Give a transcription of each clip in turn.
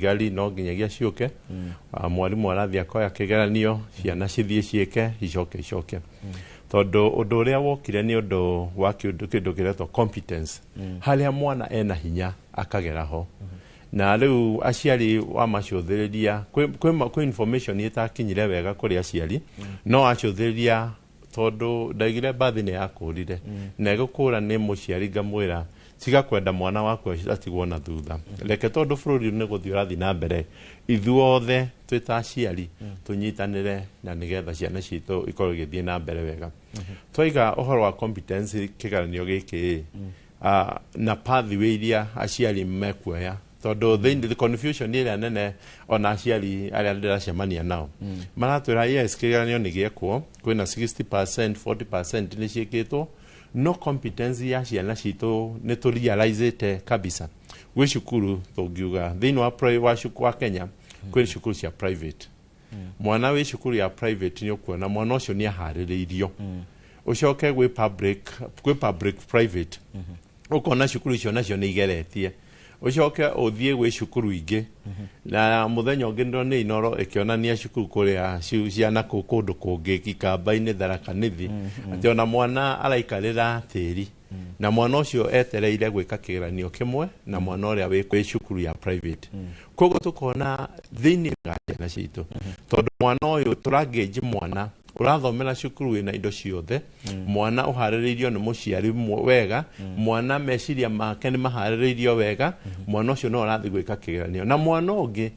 Thigari no nginyagia ciũke. Mwarimũ arathiĩ akoya kĩgeranio, ciana cithiĩ ciĩke, icoke icoke, tondũ ũndũ ũrĩa wokire nĩ ũndũ wa kĩndũ kĩretwo competence, harĩa mwana ena hinya akagera ho. Na rĩu aciari wamacũthĩrĩria, kwĩ information ĩtakinyire wega kũrĩ aciari, no acũthĩrĩria tondũ ndaigire mbathi nĩ yakũrire na ĩgũkũra nĩ mũciari. Ngamwĩra tiga kwenda mwana waku atigwo na thutha, reke tondũ bũrũri nĩ gũthiĩ ũrathiĩ na mbere, ithuothe twĩ ta aciari tũnyitanĩre na nĩgetha ciana citũ ikorwo igĩthiĩ na mbere wega. Twaiga ũhoro wa competence, kĩgeranio gĩkĩ na pathway iria aciari mekuoya, tondũ thĩinĩ the confusion ĩrĩa nene, ona aciari arĩa ndĩracemania nao maratwĩra, yes, kĩgeranio nĩ gĩekwo, kwĩna 60%, 40% nĩ ciĩkĩtwo, no competence ya ciana citũ nĩ tũrealizĩte kabisa. Gwĩ cukuru tũngiuga thĩinĩ wa wa Kenya, kwĩ cukuru cia private. Mwana wĩ cukuru ya private nĩ ũkuona mwana ũcio nĩ aharĩrĩirio. Ũcoke gwĩ public, gwĩ public private, ũkona cukuru icio nacio nĩ igeretie. Ũcoke ũthiĩ gwĩ cukuru ingĩ, na mũthenya ũngĩ ndĩronire Inoro ĩkĩonania cukuru kũrĩa ciana kũndũ kũngĩ Ikamba-inĩ, Tharaka Nithi, atĩ ona mwana araikarĩra tĩri na mwana ũcio etereire gwĩka kĩgeranio kĩmwe na mwana ũrĩa wĩ cukuru ya private. Koguo tũkona thĩinĩ wa ciana citũ, tondũ mwana ũyũ tũrangĩnji, mwana ũrathomera cukuru wĩna indo ciothe, mwana ũharĩrĩirio nĩ mũciari wega, mwana meciria make nĩ maharĩrĩirio wega, mwana ũcio no arathiĩ gwĩka kĩgeranio na mwana ũngĩ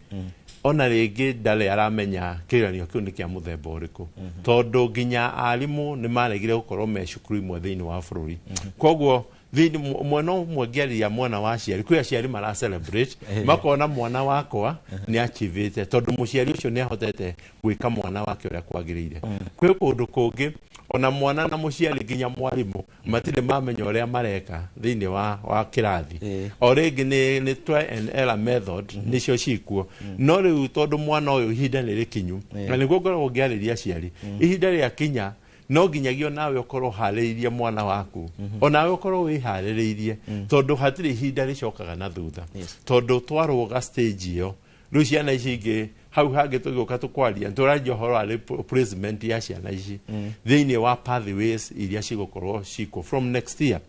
ona rĩngĩ ndarĩ aramenya kĩgeranio kĩu nĩ kĩa mũthemba ũrĩkũ, tondũ nginya arimũ nĩ maregire gũkorwo me cukuru imwe thĩinĩ wa bũrũri. Koguo thĩinĩ mwena ũmwe ngĩarĩria mwena wa aciari, kwĩ aciari mara celebrate, makona mwana wakwa nĩ achievĩte, tondũ mũciari ũcio nĩ ahotete gwĩka mwana wake ũrĩa kwagĩrĩire. Kwĩ kũndũ kũngĩ ona mwana na mũciari nginya mwarimũ matirĩ mamenya ũrĩa mareka thĩinĩ wa kĩrathi. O rĩngĩ nĩ try and error method nĩcio cikuo. No rĩu tondũ mwana ũyũ ihinda nĩ rĩkinyu, na nĩguo ngoragwo ngĩarĩria aciari, ihinda rĩakinya no nginyagia nawe ũkorwo ũharĩrĩirie mwana waku, onawe ũkorwo wĩharĩrĩirie, tondũ hatirĩ ihinda rĩcokaga na thutha. Tondũ twarũga stage ĩyo, rĩu ciana ici ingĩ hau hangĩ tũgĩũka tũkwaria, tũraria ũhoro wa placement ya ciana ici thĩinĩ wa pathways iria cigũkorwo cikuo from next year.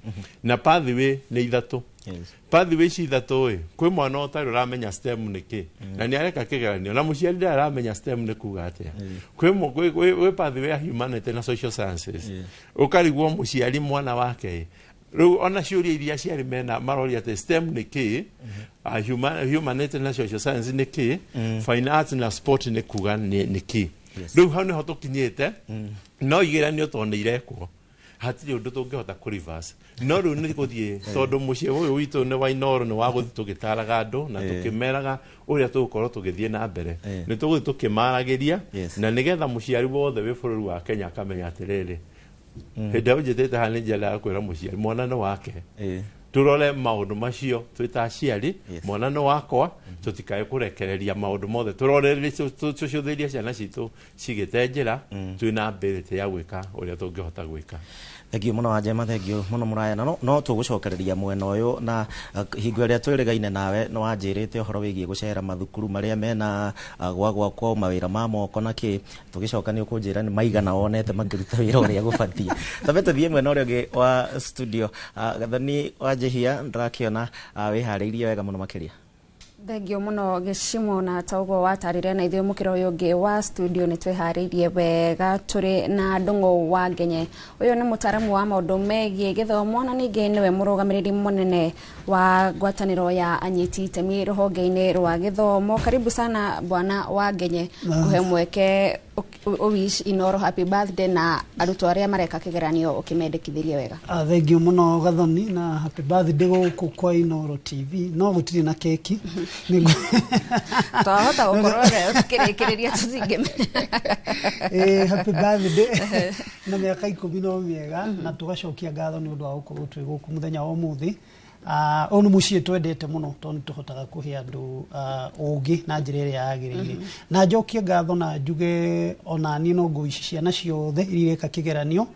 Na pathway nĩ ithatũ. Pathway ici ithatũ ĩ, kwĩ mwana ũtarĩ ũramenya STEM nĩ kĩ na nĩ areka kĩgeranio na mũciari ndarĩ aramenya STEM nĩ kuga atĩa. Kwĩ pathway ya humanity na social sciences, ũkarigwo mũciari mwana wake ĩ, rĩu ona ciũria iria aciari mena maroria atĩ STEM nĩ kĩ, humanity na social science nĩ kĩ, fine arts na sport nĩ kuga nĩ kĩ. Rĩu hau nĩho tũkinyĩte. No igeranio tondũ nĩ irekwo, hatirĩ ũndũ tũngĩhota kũ reverse. No rĩu nĩ gũthiĩ, tondũ mũciĩ ũyũ witũ nĩ wa Inooro, nĩ wa gũthiĩ tũgĩtaraga andũ na tũkĩmeraga ũrĩa tũgũkorwo tũgĩthiĩ na mbere. Nĩ tũgũthiĩ tũkĩmaragĩria na nĩgetha mũciari wothe wĩ bũrũri wa Kenya akamenya atĩrĩrĩ, hĩndĩ ĩrĩa ũnjĩtĩte haha nĩ njendaga kwĩra mũciari mwana nĩ wake. Tũrore maũndũ macio twĩ ta aciari. Mwana nĩ wakwa, tũtikae kũrekereria maũndũ mothe, tũrorerie, tũcũthĩrie ciana citũ cigĩte njĩra twĩna ability ya gwĩka ũrĩa tũngĩhota gwĩka. Thengiũ mũno Wanjema, thengiũ mũno mũraya. Na no tũgũcokereria mwena ũyũ na hingo ĩrĩa twĩrĩgaine nawe nĩ wanjĩrĩte ũhoro wĩgiĩ gũcera mathukuru marĩa mena gwa gwakwo mawĩra ma moko na kĩ. Tũgĩcoka nĩ ũkũnjĩra nĩ maigana wonete makĩruta wĩra ũrĩa gũbatiĩ. Tambe tũthiĩ mwena ũrĩa ũngĩ wa studio. Gathoni Wanjĩhia, ndĩrakĩona wĩharĩirie wega mũno makĩria. Thengio mũno Gĩcimo, na ta ũguo watarire, na ithuĩ mũkĩra ũyũ ũngĩ wa studio nĩ twĩharĩirie wega. Tũrĩ na Ndũng'ũ wa Ngenye. Ũyũ nĩ mũtaaramu wa maũndũ megiĩ gĩthomo na ningĩ nĩwe mũrũgamĩrĩri mũnene wa ngwatanĩro ya anyiti itemi rũhonge-inĩ rwa gĩthomo. Karibu sana, bwana wa Ngenye. Kũhe mweke ũwish Inoro happy birthday na arutwo arĩa mareka kĩgeranio ũkĩmendekithĩrie wega. Thengio mũno Gathoni, na happy birthday gũkũ kwa Inoro TV, no gũtirĩ na keki. Twahota gũkorwo tukĩrĩkĩrĩria tũtingĩmenya. Happy birthday na mĩaka 10 no mĩega, na tũgacokia ngatho nĩ ũndũ wa gũkorwo twĩ gũkũ mũthenya wa ũmũthĩ. Ũyũ nĩ mũciĩ twendete mũno tondũ nĩ tũhotaga kũhe andũ ũngĩ na njĩra ĩrĩa yagĩrĩire. Na njokie ngatho na njuge ona niĩ no ngũici ciana ciothe iria ireka kĩgeranio,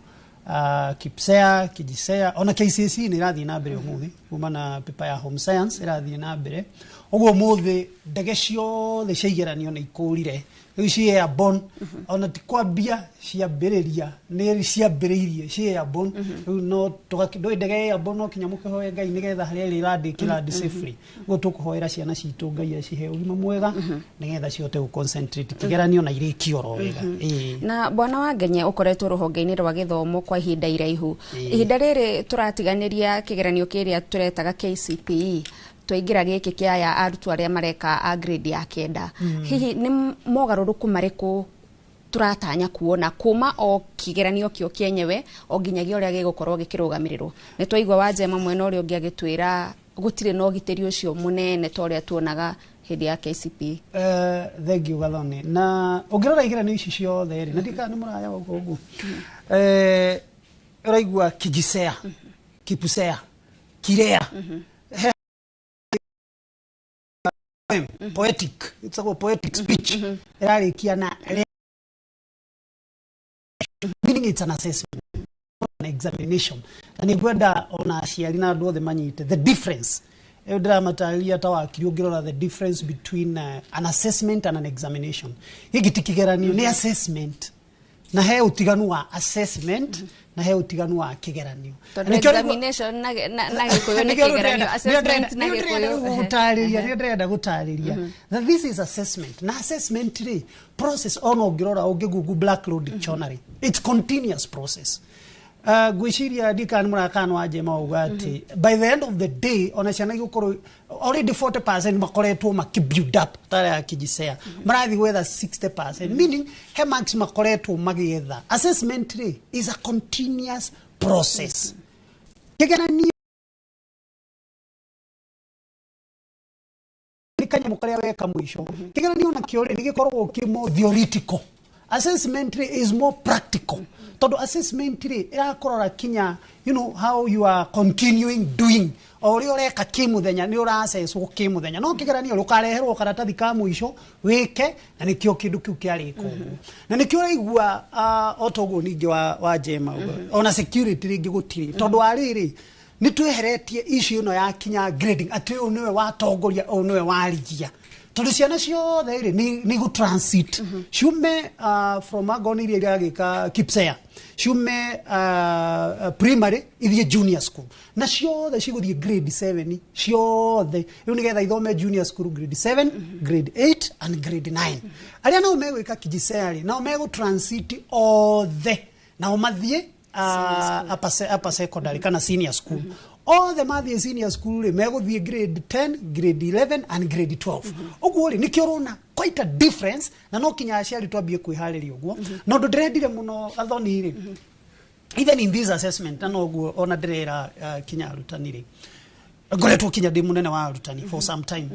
KPSEA, KJSEA, ona KCSE nĩ ĩrathiĩ na mbere ũmũthĩ. Kuma na paper ya home science ĩrathiĩ na mbere ũguo. Ũmũthĩ ndege ciothe cia igeranio nĩ ikũrire rĩu, ci airborne. Ona ti kwambia ciambĩrĩria, nĩ ciambĩrĩirie ci airborne rĩu. No ndũĩ ndege airborne, no kinya mũkĩhoe Ngai nĩgetha harĩa ĩrĩ ĩrand ĩkĩland safely. Ũguo tũkũhoera ciana citũ, Ngai acihe ũgima mwega nĩgetha cihote gũ-concentrate kĩgeranio na irĩkie oro wega. Ĩĩ. Na bwana wa Ngenye, ũkoretwo rũhonge-inĩ rwa gĩthomo kwa ihinda iraihu. Ihinda rĩrĩ tũratiganĩria kĩgeranio kĩrĩa tũretaga KCPE, twaingĩra gĩkĩ kĩa aya arutwo arĩa mareka a grade ya 9, hihi nĩ mogarũrũku marĩkũ tũratanya kuona kuma o kĩgeranio kĩo kĩenyewe o nginyagia ũrĩa gĩgũkorwo gĩkĩrũgamĩrĩrwo? Nĩ twaigua Wanjema mwena ũrĩa ũngĩ agĩtwĩra gũtirĩ na ũgitĩri ũcio mũnene ta ũrĩa tuonaga hĩndĩ ya KCPE. Thank you, Gathoni. Na ũngĩrora igeranio ici ciothe rĩ, na ndikana nĩ mũraya ũguo ũguo, ũraigua KIJISEA, KIPUSEA, KIREA. Poem, poetic, it's a poetic speech ĩrarĩkia na re, meaning it's an assessment, an examination. Na nĩ ngwenda ona aciari na andũ othe manyite the difference ĩyo ndĩramatarĩria ta wakiri. Ũngĩrora the difference between an assessment and an examination, gĩkĩ ti kĩgeranio, nĩ assessment, na he ũtiganu wa assessment na he ũtiganu wa kĩgeranio. Tondũ Na nĩkĩo examination na Gĩkũyũ nĩ kĩgeranio, assessment na Gĩkũyũ gũtarĩria, nĩ ndĩrenda gũtarĩria that this is assessment. Na assessment rĩ, process, ona ũngĩrora, ũngĩgoogle Black Law Dictionary, it's continuous process. Ngwĩciria ndikana mũrakana wa njema uga atĩ by the end of the day ona ciana igũkorwo already 40% makoretwo maki build up tara ya KIJISEA, marathiĩ gwetha 60%, meaning he marks makoretwo magĩetha. Assessment rĩ is a continuous process. Kĩgeranio nĩ kanyamũ karĩa weka mũico. Kĩgeranio nakĩo rĩ, nĩ gĩkoragwo kĩ more theoretical. Assessment rĩ is more practical, tondũ assessment rĩ ĩrakũrora kinya how you are continuing doing, o ũrĩa ũreka kĩmũthenya, nĩ ũracecwo kĩmũthenya. No kĩgeranio ũkareherwo karatathi ka mũico wĩke, na nĩkĩo kĩndũ kĩu kĩarĩka ũguo, na nĩkĩo ũraigua o ta ũguo ningĩ wa njema ũguo. Ona security rĩngĩ gũtirĩ, tondũ wa rĩrĩ nĩ tweheretie issue ĩno ya kinya grading, atĩ ũyũ nĩwe watongoria, ũyũ nĩwe warigia, tondũ ciana ciothe rĩ nĩ igũ transit ciume from angorwo nĩ iria iragĩka KIPSEA, ciume primary ithiĩ junior school, na ciothe cigũthiĩ grade 7 ciothe rĩu, nĩgetha ithome junior school grade 7, grade 8 and grade 9. Arĩa nao megwĩka KIJISEA rĩ, nao megũ transit othe, nao mathiĩ upper secondary kana senior school. Othe mathiĩ senior school rĩ, megũthiĩ grade 10, grade 11 and grade 12. Ũguo rĩ, nĩkĩo ũrona quite a difference, na no kinya aciari twambie kwĩharĩria ũguo. Na ũndũ ndĩrendire mũno, Gathoni, rĩ, even in this assessment, na noguo ona ndĩrera kinya arutani rĩ, ngoretwo kinya ndĩ mũnene wa arutani for some time,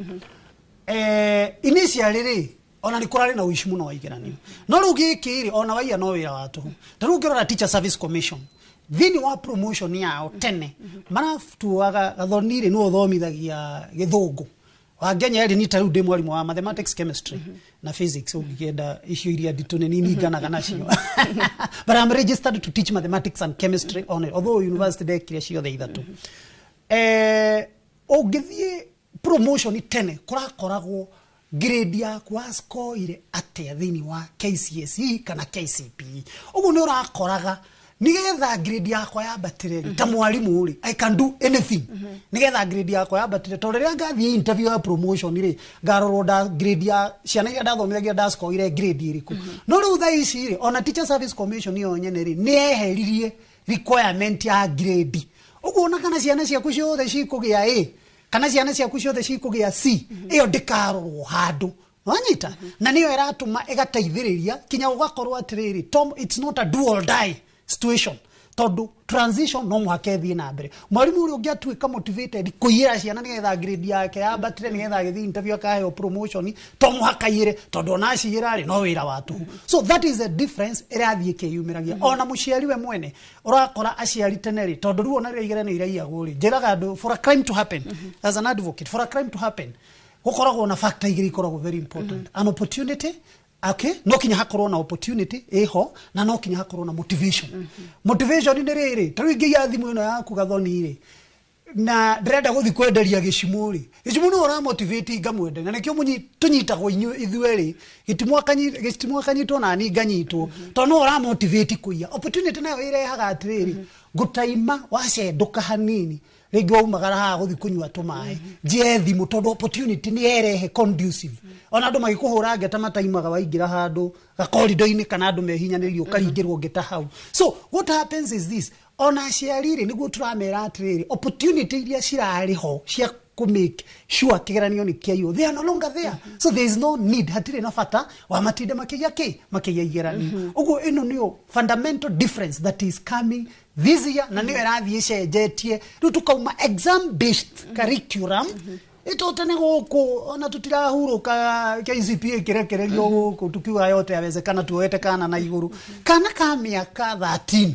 initially rĩ, ona nĩ kũrarĩ na ũici mũno wa igeranio, no rĩu gĩkĩ rĩ, ona waiya no wĩra wa tũhũ. Ta rĩu ũngĩrora Teacher Service Commission, thĩinĩ wa promotion yao tene maratuaga, Gathoni rĩ, nĩwe ũthomithagia Gĩthũngũ, Wangenya rĩ, ni ta rĩu ndĩ mwarimũ wa mathematics, chemistry na physics, ũngĩkĩenda icio iria nditũ nĩ ninganaga nacio, but I'm registered to teach mathematics and chemistry only, although university ndekire ciothe ithatũ. Ũngĩthiĩ promotion tene, kũrakoragwo grade yaku wascoire atĩa thĩinĩ wa KCSE kana KCPE. Ũguo nĩ ũrakoraga nigetha grade yakwa yambatĩre rĩ, ta mwarimũ rĩ, I can do anything nigetha grade yakwa yambatĩre, tondũ rĩrĩa ngathiĩ interview ya promotion rĩ, ngarorwo nda grade ya ciana iria ndathomithagia ndascoire grade ĩrĩkũ. No rĩu thaa ici rĩ, ona Teacher Service Commission yo nyene rĩ, nĩ yeheririe requirement ya grade. Ũguo ona kana ciana ciaku ciothe cikũgĩa A kana ciana ciaku ciothe cikũgĩa C, ĩyo ndĩkarorwo handũ wanyita, na nĩyo ĩratũma ĩgateithĩrĩria kinya ũgakorwo atĩrĩrĩ, Tom, it's not a do or die situation, tondũ transition no mũhaka ĩthiĩ na mbere. Mwarimũ ũrĩa ũngĩatuĩka motivated kũiyĩra ciana nĩgetha grade yake yambatĩre, nĩgetha agĩthiĩ interview akaheo promotion, to mũhaka aiyĩre, tondũ ona aciyĩra rĩ, no wĩra wa tũhũ. So that is the difference ĩrathiĩ ĩkĩyumĩragia. Ona mũciari we mwene, ũrakora aciari tene rĩ, tondũ rĩu ona rĩrĩa igeranio iraiyagwo rĩ, njĩraga andũ, for a crime to happen, as an advocate, for a crime to happen gũkoragwo na factor igĩrĩ ikoragwo very important: an opportunity, okay, no kinya hakorwo na opportunity ĩho, na no kinya hakorwo na motivation. Motivation nĩ rĩrĩ, ta rĩu ingĩiya thimũ ĩno yaku, Gathoni, rĩ, Na ndĩrenda gũthiĩ kwenderia Gĩcimũ rĩ, Gĩcimũ nĩwe ũramotivate ngamwenderia, na nĩkĩo tũnyitagwo inyuĩ ithuerĩ, Gĩtimũ akanyitwo na niĩ nganyitwo, tondũ nĩwe ũramotivate kũiya. Opportunity nayo ĩrehaga atĩrĩrĩ, ngũtaima wacendũka hanini, rĩngĩ waumagara haha gũthiĩ kũnyua tũmaĩ, njiye thimũ, tondũ opportunity nĩ yerehe conducive. Ona andũ magĩkũhũra ngeta mataimaga waingĩra handũ gakorido-inĩ kana andũ mehinyanĩrĩirie ũkaringĩrwo ngeta hau. So what happens is this, ona aciari rĩ, nĩguo tũramera atĩrĩrĩ, opportunity iria cirarĩ ho cia kũ make sure kĩgeranio nĩ kĩaiywo, they are no longer there. So there is no need, hatirĩ na bata wa matinda makĩiya kĩ, makĩiya igeranio. Ũguo ĩno nĩyo fundamental difference that is coming this year, na nĩyo ĩrathiĩ ĩcenjetie. Rĩu tũkauma exam based curriculum, ĩtũte nĩ gũkũ ona tũtirahurũka KCPE ĩkĩrekererio gũkũ, tukiuga yote yawezekana, tuoete kana na igũrũ, kana ka mĩaka 13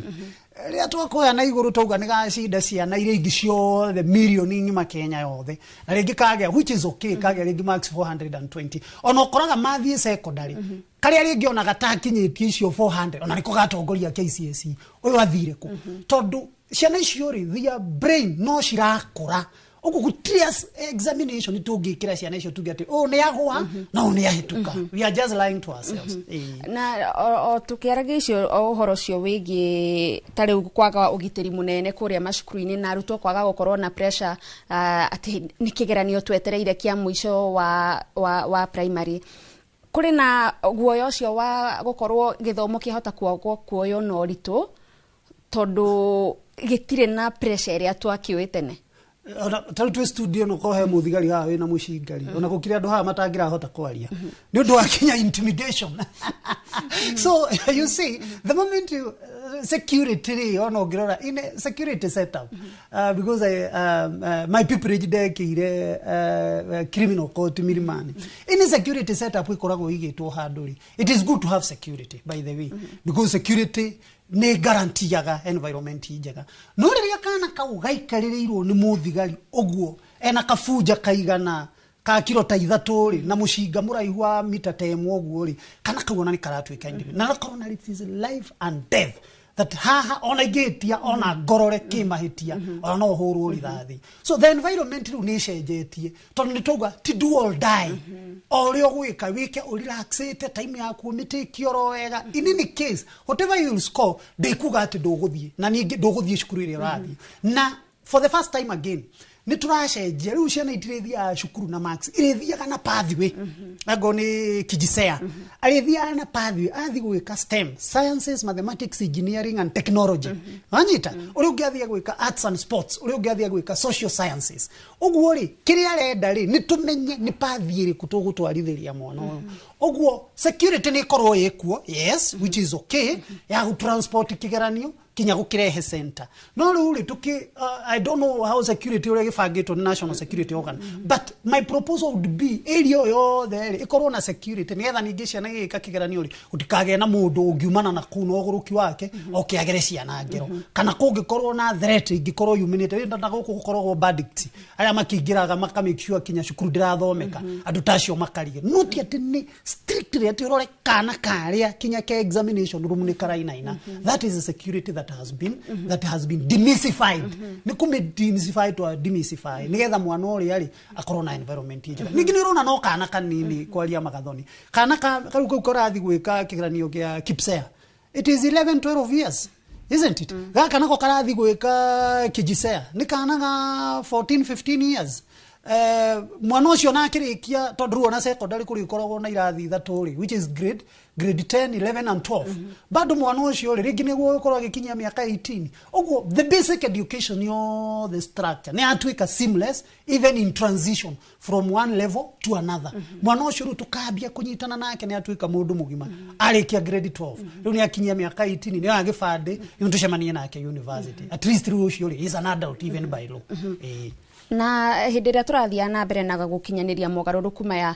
rĩrĩa twakoya na igũrũ tauga nĩ gacinda ciana iria ingĩ ciothe mirioni ng'ima Kenya yothe, na rĩngĩ kagĩa, which is okay, kagĩa rĩngĩ marks 420, ona ũkoraga mathiĩ secondary karĩa rĩngĩ ona gatakinyĩtie icio 400, ona nĩko gatongoria KCSE. Ũyũ athire kũ? Tondũ ciana icio rĩ, their brain no cirakũra. Ũguo gũtirĩ examination tũngĩkĩra ciana icio tuge atĩ ũyũ nĩ agũa na ũyũ nĩ ahĩtũka. We are just lying to ourselves. Na o tũkĩaragia icio, o ũhoro ũcio wĩgiĩ ta rĩu kwaga ũgitĩri mũnene kũrĩa macukuru-inĩ na arutwo kwaga gũkorwo na pressure, atĩ nĩ kĩgeranio twetereire kĩa mũico wa primary, kũrĩ na guoya ũcio wa gũkorwo gĩthomo kĩhota kuogwo kuoywo na ũritũ tondũ gĩtirĩ na pressure ĩrĩa twakĩũĩ tene. Ona tarĩu twĩ studio no korwo he mũthigari haha wĩna mũcingari, ona gũkĩrĩ andũ haha matangĩrahota kwaria nĩ ũndũ wa kinya intimidation. So you see, the moment you security rĩ, ona ũngĩrora in a security setup, because my pupillage ndekĩire criminal court Milimani, in a security setup ĩkoragwo ĩigĩtwo handũ rĩ, it is good to have security, by the way, because security nĩ garantiaga environment njega. No rĩrĩa kana kau gaikarĩrĩirwo nĩ mũthigari ũguo ena kabunja kaigana ka kiro ta 3 rĩ, na mũcinga mũraihu wa mita ta 1 ũguo rĩ, kana kau ona nĩ karatuĩka individual na gakorwo it is life and death, that haha ona ingĩtia ona ngorore kĩmahĩtia ona no hũrwo rithathi. So the environment rĩu nĩ ĩcenjetie, tondũ nĩ twauga ti do or die. O ũrĩa ũgwĩka wĩke ũrelaxĩte, time yaku ũmĩtĩkie oro wega. In any case, whatever you will score, ndĩkuga atĩ ndũgũthiĩ na ningĩ ndũgũthiĩ cukuru ĩrĩa ũrathiĩ. Na for the first time again nĩ tũracenjia, rĩu ciana itirĩthiaga cukuru na marks, irĩthiaga na pathway. Angorwo nĩ Kijisea, arĩthiaga na pathway, athiĩ gwĩka STEM, sciences, mathematics, engineering and technology, wanyita? Ũrĩa ũngĩ athiĩ gwĩka arts and sports, ũrĩa ũngĩ athiĩ gwĩka social sciences. Ũguo rĩ, kĩrĩa arenda rĩ, nĩ tũmenye nĩ pathway ĩrĩkũ tũgũtwarithĩria mwana ũyũ. Ũguo security nĩ ĩkorwo ĩkuo, yes, which is okay, ya gũtransport kĩgeranio kinya gũkĩrehe center. No rĩu rĩ, tũkĩ I don't know how security ũrĩa gĩbangĩtwo nĩ national security organ, but my proposal would be area ĩyo yothe rĩ ĩkorwo na security, nĩgetha ningĩ ciana igĩka kĩgeranio rĩ, gũtikagĩe na mũndũ ũngiumana na kũu na ũgũrũki wake oke agere ciana ngero, kana kũngĩkorwo na threat ĩngĩkorwo yumanĩte na gũkũ gũkoragwo bandits arĩa makĩingĩraga maka make sure kinya cukuru ndĩrathomeka, andũ ta acio makarige. No ti atĩ nĩ strictly atĩ ũrore kana karĩa kinya ke examination room nĩ karainaina. That is a security that has been demystified. Nĩ kũmĩ demystify to demystify nĩgetha mwana ũrĩa rĩ akorwo na environment njega. Ningĩ nĩ ũrona no kana kanini kwaria magathoni, kana kau kau karathi gwĩka kĩgeranio kĩa KPSEA, it is 11 12 years, isn't it? Gaka nako karathi gwĩka Kijisea nĩ kana ga 14 15 years. Mwana ũcio na akĩrĩkia, tondũ rĩu ona secondary kũrĩ ũkoragwo na irathi 3 rĩ, which is grade 10, 11 and 12, bado mwana ũcio rĩ, rĩngĩ nĩguo gũkorwo agĩkinyia mĩaka 18. Ũguo the basic education yothe structure nĩ yatuĩka seamless even in transition from one level to another. Mwana ũcio rĩu tũkambia kũnyitana nake nĩ atuĩka mũndũ mũgima arĩkia grade 12, rĩu nĩ akinyia mĩaka 18, nĩ oya gĩbandĩ, rĩu tũcemanie nake university. At least rĩu ũcio rĩ is an adult even by law. Na hĩndĩ ĩrĩa tũrathiĩ na mbere na gũkinyanĩria mogarũrũku maya,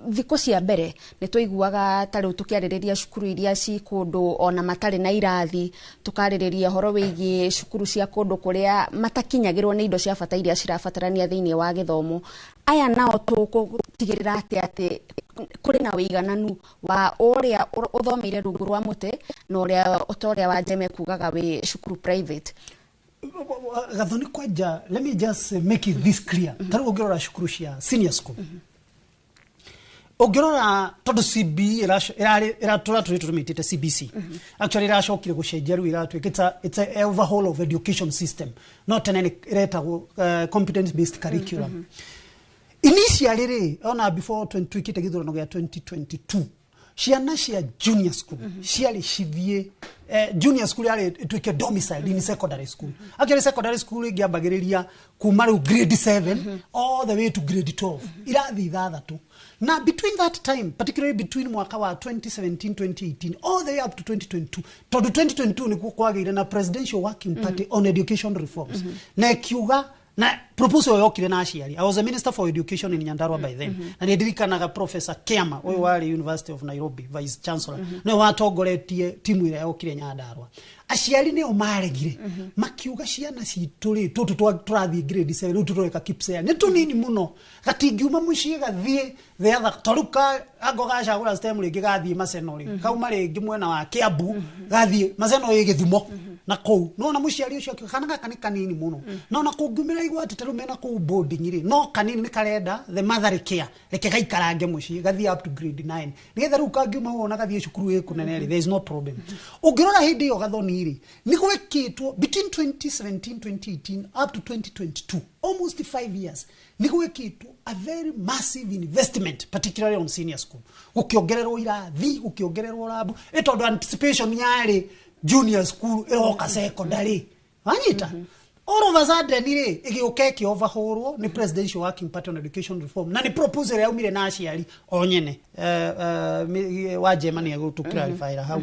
thikũ cia mbere nĩ twaiguaga ta rĩu tũkĩarĩrĩria cukuru iria ci kũndũ ona matarĩ na irathi, tũkarĩrĩria ũhoro wĩgiĩ cukuru cia kũndũ kũrĩa matakinyagĩrwo nĩ indo cia bata iria cirabatarania thĩinĩ wa gĩthomo. Aya nao tũgũtigĩrĩra atĩ kũrĩ na wĩigananu wa ũrĩa ũthomeire rungu rwa mũtĩ na ũrĩa ta ũrĩa wa Njeme kugaga wĩ cukuru private? Gathoni, kwanja let me just make it this clear. Ta rĩu ũngĩrora cukuru cia senior school, ũngĩrora tondũ CBE ĩratũra tũrĩ tũrũmĩtĩte CBC, actually ĩracokire gũcenjia, rĩu ĩratuĩka it's a overhaul of education system, no tene nĩ ĩretagwo competence based curriculum. Initially rĩ, ona before 20 twĩkĩte gĩthurano gĩa 2022, ciana cia junior school ciarĩ cithiĩ junior school yarĩ ĩtuĩke domiciled in secondary school. Actually secondary school ĩngĩambagĩrĩria kuma rĩu grade 7 all the way to grade 12, irathi ithathatũ. Na between that time, particularly between mwaka wa 2017 2018 all the way up to 2022, tondũ 2022 nĩkuo kwagĩire na Presidential Working Party on Education Reforms, na ĩkiuga na proposal yokire na aciari. I was a minister for education in Nyandarua by then, na nĩ ndirikanaga Professor Kiama, ũyũ warĩ University of Nairobi vice chancellor, nĩwe watongoretie timu ĩrĩa yokire Nyandarua. Aciari nĩo maregire, makiuga ciana citũ rĩ, tũtũ tũrathiĩ grade 7 rĩu, tũreka KPSEA nĩ tũnini mũno, gatingiuma mũciĩ gathiĩ the other, to rĩu ango gacagũra STEM rĩngĩ gathiĩ Maseno rĩ, kauma rĩngĩ mwena wa Kiambu gathiĩ Maseno ĩ Gĩthumo na kũu nona mũciari ũcio akiuga kana gaka nĩ kanini mũno, no na kũngiumĩra igwa atĩ tarĩu mena kũu boarding rĩ, no kanini nĩ karenda the motherly care, reke gaikarange mũciĩ gathiĩ up to grade 9, nĩgetha rĩu kangiuma hau ona gathiĩ cukuru ĩ kũnene rĩ, there is no problem. Ũngĩrora hĩndĩ ĩyo, Gathoni rĩ, nĩ gwĩkĩtwo between 2017 2018 up to 2022, almost 5 years, nĩ gwĩkĩtwo a very massive investment, particularly on senior school, gũkĩongererwo irathi, gũkĩongererwo rabu, ĩ tondũ anticipation yarĩ junior school ĩroka secondary. Wanyita, all of a sudden rĩ, ĩgĩũka ĩkĩ-overhaulwo nĩ Presidential Working Party on Education Reform, na nĩ proposal yaumire na aciari o nyene. Wa Germany agũtũ hau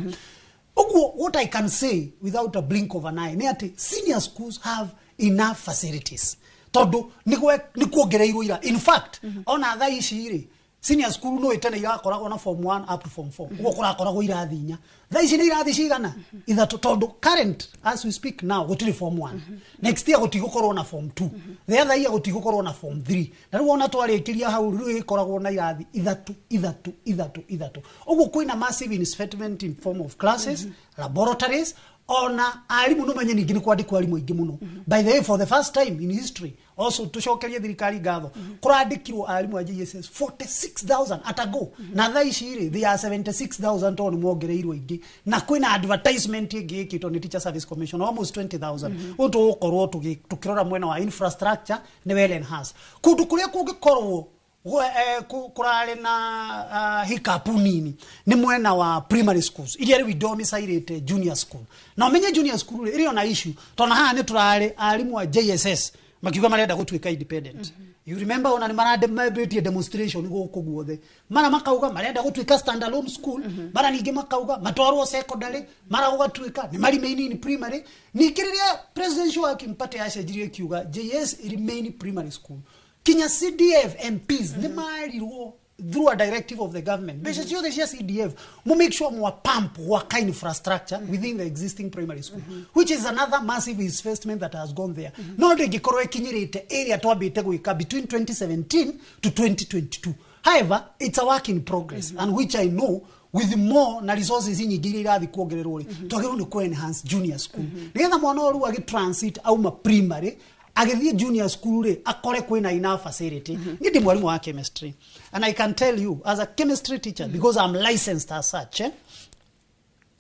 ũguo. What I can say without a blink of an eye nĩ atĩ senior schools have enough facilities, tondũ nĩ kuongereirwo ira. In fact, ona thaa ici rĩ, senior school no ĩtene irakoragwo na form 1 up to form 4, ũguo kũrakoragwo irathi inya. Thaa ici nĩ irathi cigana? Ithatũ, tondũ current, as we speak now, gũtirĩ form 1. Next year gũtigũkorwo na form 2. The other year gũtigũkorwo na form 3. Na rĩu ona twarĩkĩria hau, rĩu ĩkoragwo na irathi ithatũ, ithatũ, ithatũ, ithatũ. Ũguo kwĩna massive investment in form of classes, laboratories, ona arimũ. No menye ningĩ nĩ kwandĩkwo arimũ aingĩ mũno. By the way, for the first time in history also, tũcokerie thirikari ngatho, kũrandĩkirwo arimũ a JSS 46,000 at a go, na thaa ici rĩ, they are 76,000, tondũ nĩ mongereirwo aingĩ, na kwĩna advertisement ĩngĩ ĩkĩtwo nĩ Teacher Service Commission, almost 20,000. Ũũ tũgũkorwo tũkĩrora mwena wa infrastructure nĩ well enhanced. Kũndũ kũrĩa kũngĩkorwo kũrarĩ na hiccup nini nĩ mwena wa primary schools iria rĩu idomicilĩte junior school. Na ũmenye junior school rĩ, ĩrĩ ona issue, tondũ haha nĩ tũrarĩ arimũ a JSS makiuga marenda gũtuĩka independent. You remember, ona nĩ marambĩtie demonstration gũkũ guothe, mara makauga marenda gũtuĩka standalone school, mara ningĩ makauga matwarwo secondary, mara gũgatuĩka nĩ ma remain in primary. Ningĩ rĩrĩa Presidential Working Party yacenjirie kiuga JS remain primary school, kinya CDF MPs nĩ marirwo through a directive of the government, mbeca ciothe cia CDF mu make sure mwa pump gwaka infrastructure within the existing primary school, which is another massive investment that has gone there. No ndĩngĩkorwo ĩkinyĩrĩte area twambĩte gwĩka between 2017 to 2022. However, it's a work in progress, and which I know with more na resources nyingĩ iria irathi kuongererwo rĩ, twagĩrĩirwo nĩ ku enhance junior school, nĩgetha mwana ũyũ rĩu agĩ-transit auma primary agĩthiĩ junior school rĩ, akore kwĩna enough facility. Niĩ ndĩ mwarimũ wa chemistry, and I can tell you as a chemistry teacher, because I'm licensed as such, eh?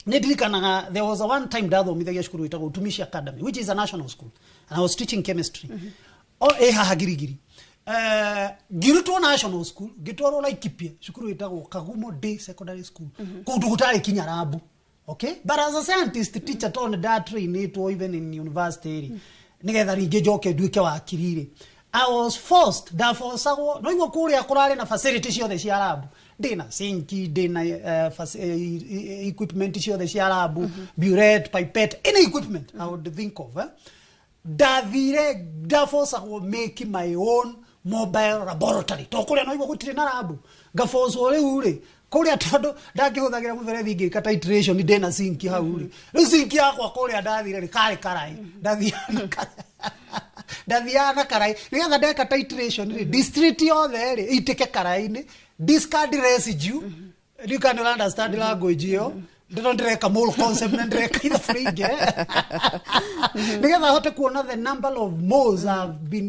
Nĩ ndirikanaga there was a one time ndathomithagia cukuru ĩtagwo Utumishi Academy, which is a national school, and I was teaching chemistry o ĩ haha Girigiri. Ngirutwo national school, ngĩtwarwo Laikipia, cukuru ĩtagwo Kagumo Day Secondary School, kũndũ gũtarĩ kinya rabu. Okay, but as a scientist teacher, tondũ ndatrainĩtwo even in university rĩ, nĩgetha rĩngĩ njoke nduĩke wakiri rĩ, I was forced, ndabocagwo no igua kũrĩa kũrarĩ na facility ciothe cia rabu, ndĩna sinki, ndĩna equipment ciothe cia rabu, burette, pipette, any equipment I would think of, eh? Ndathire ndabocagwo make my own mobile laboratory, to kũrĩa no igua gũtirĩ na rabu. Ngabocwo rĩu rĩ kũrĩa, tondũ ndangĩhũthagĩra mũberethi ngĩka titration, ndĩna sinki hau rĩ. Rĩu sinki yakwa kũrĩa ndathire rĩ, karĩ karai, ndathiaga na karai, nĩgetha ndeka titration rĩ, district yothe rĩ ĩitĩke karai-inĩ, discard residue. You can understand language ĩyo. Ndĩro ndĩreka mole concept na ndĩreka ithabu rĩingĩ, nĩgetha hote kuona the number of moles have been,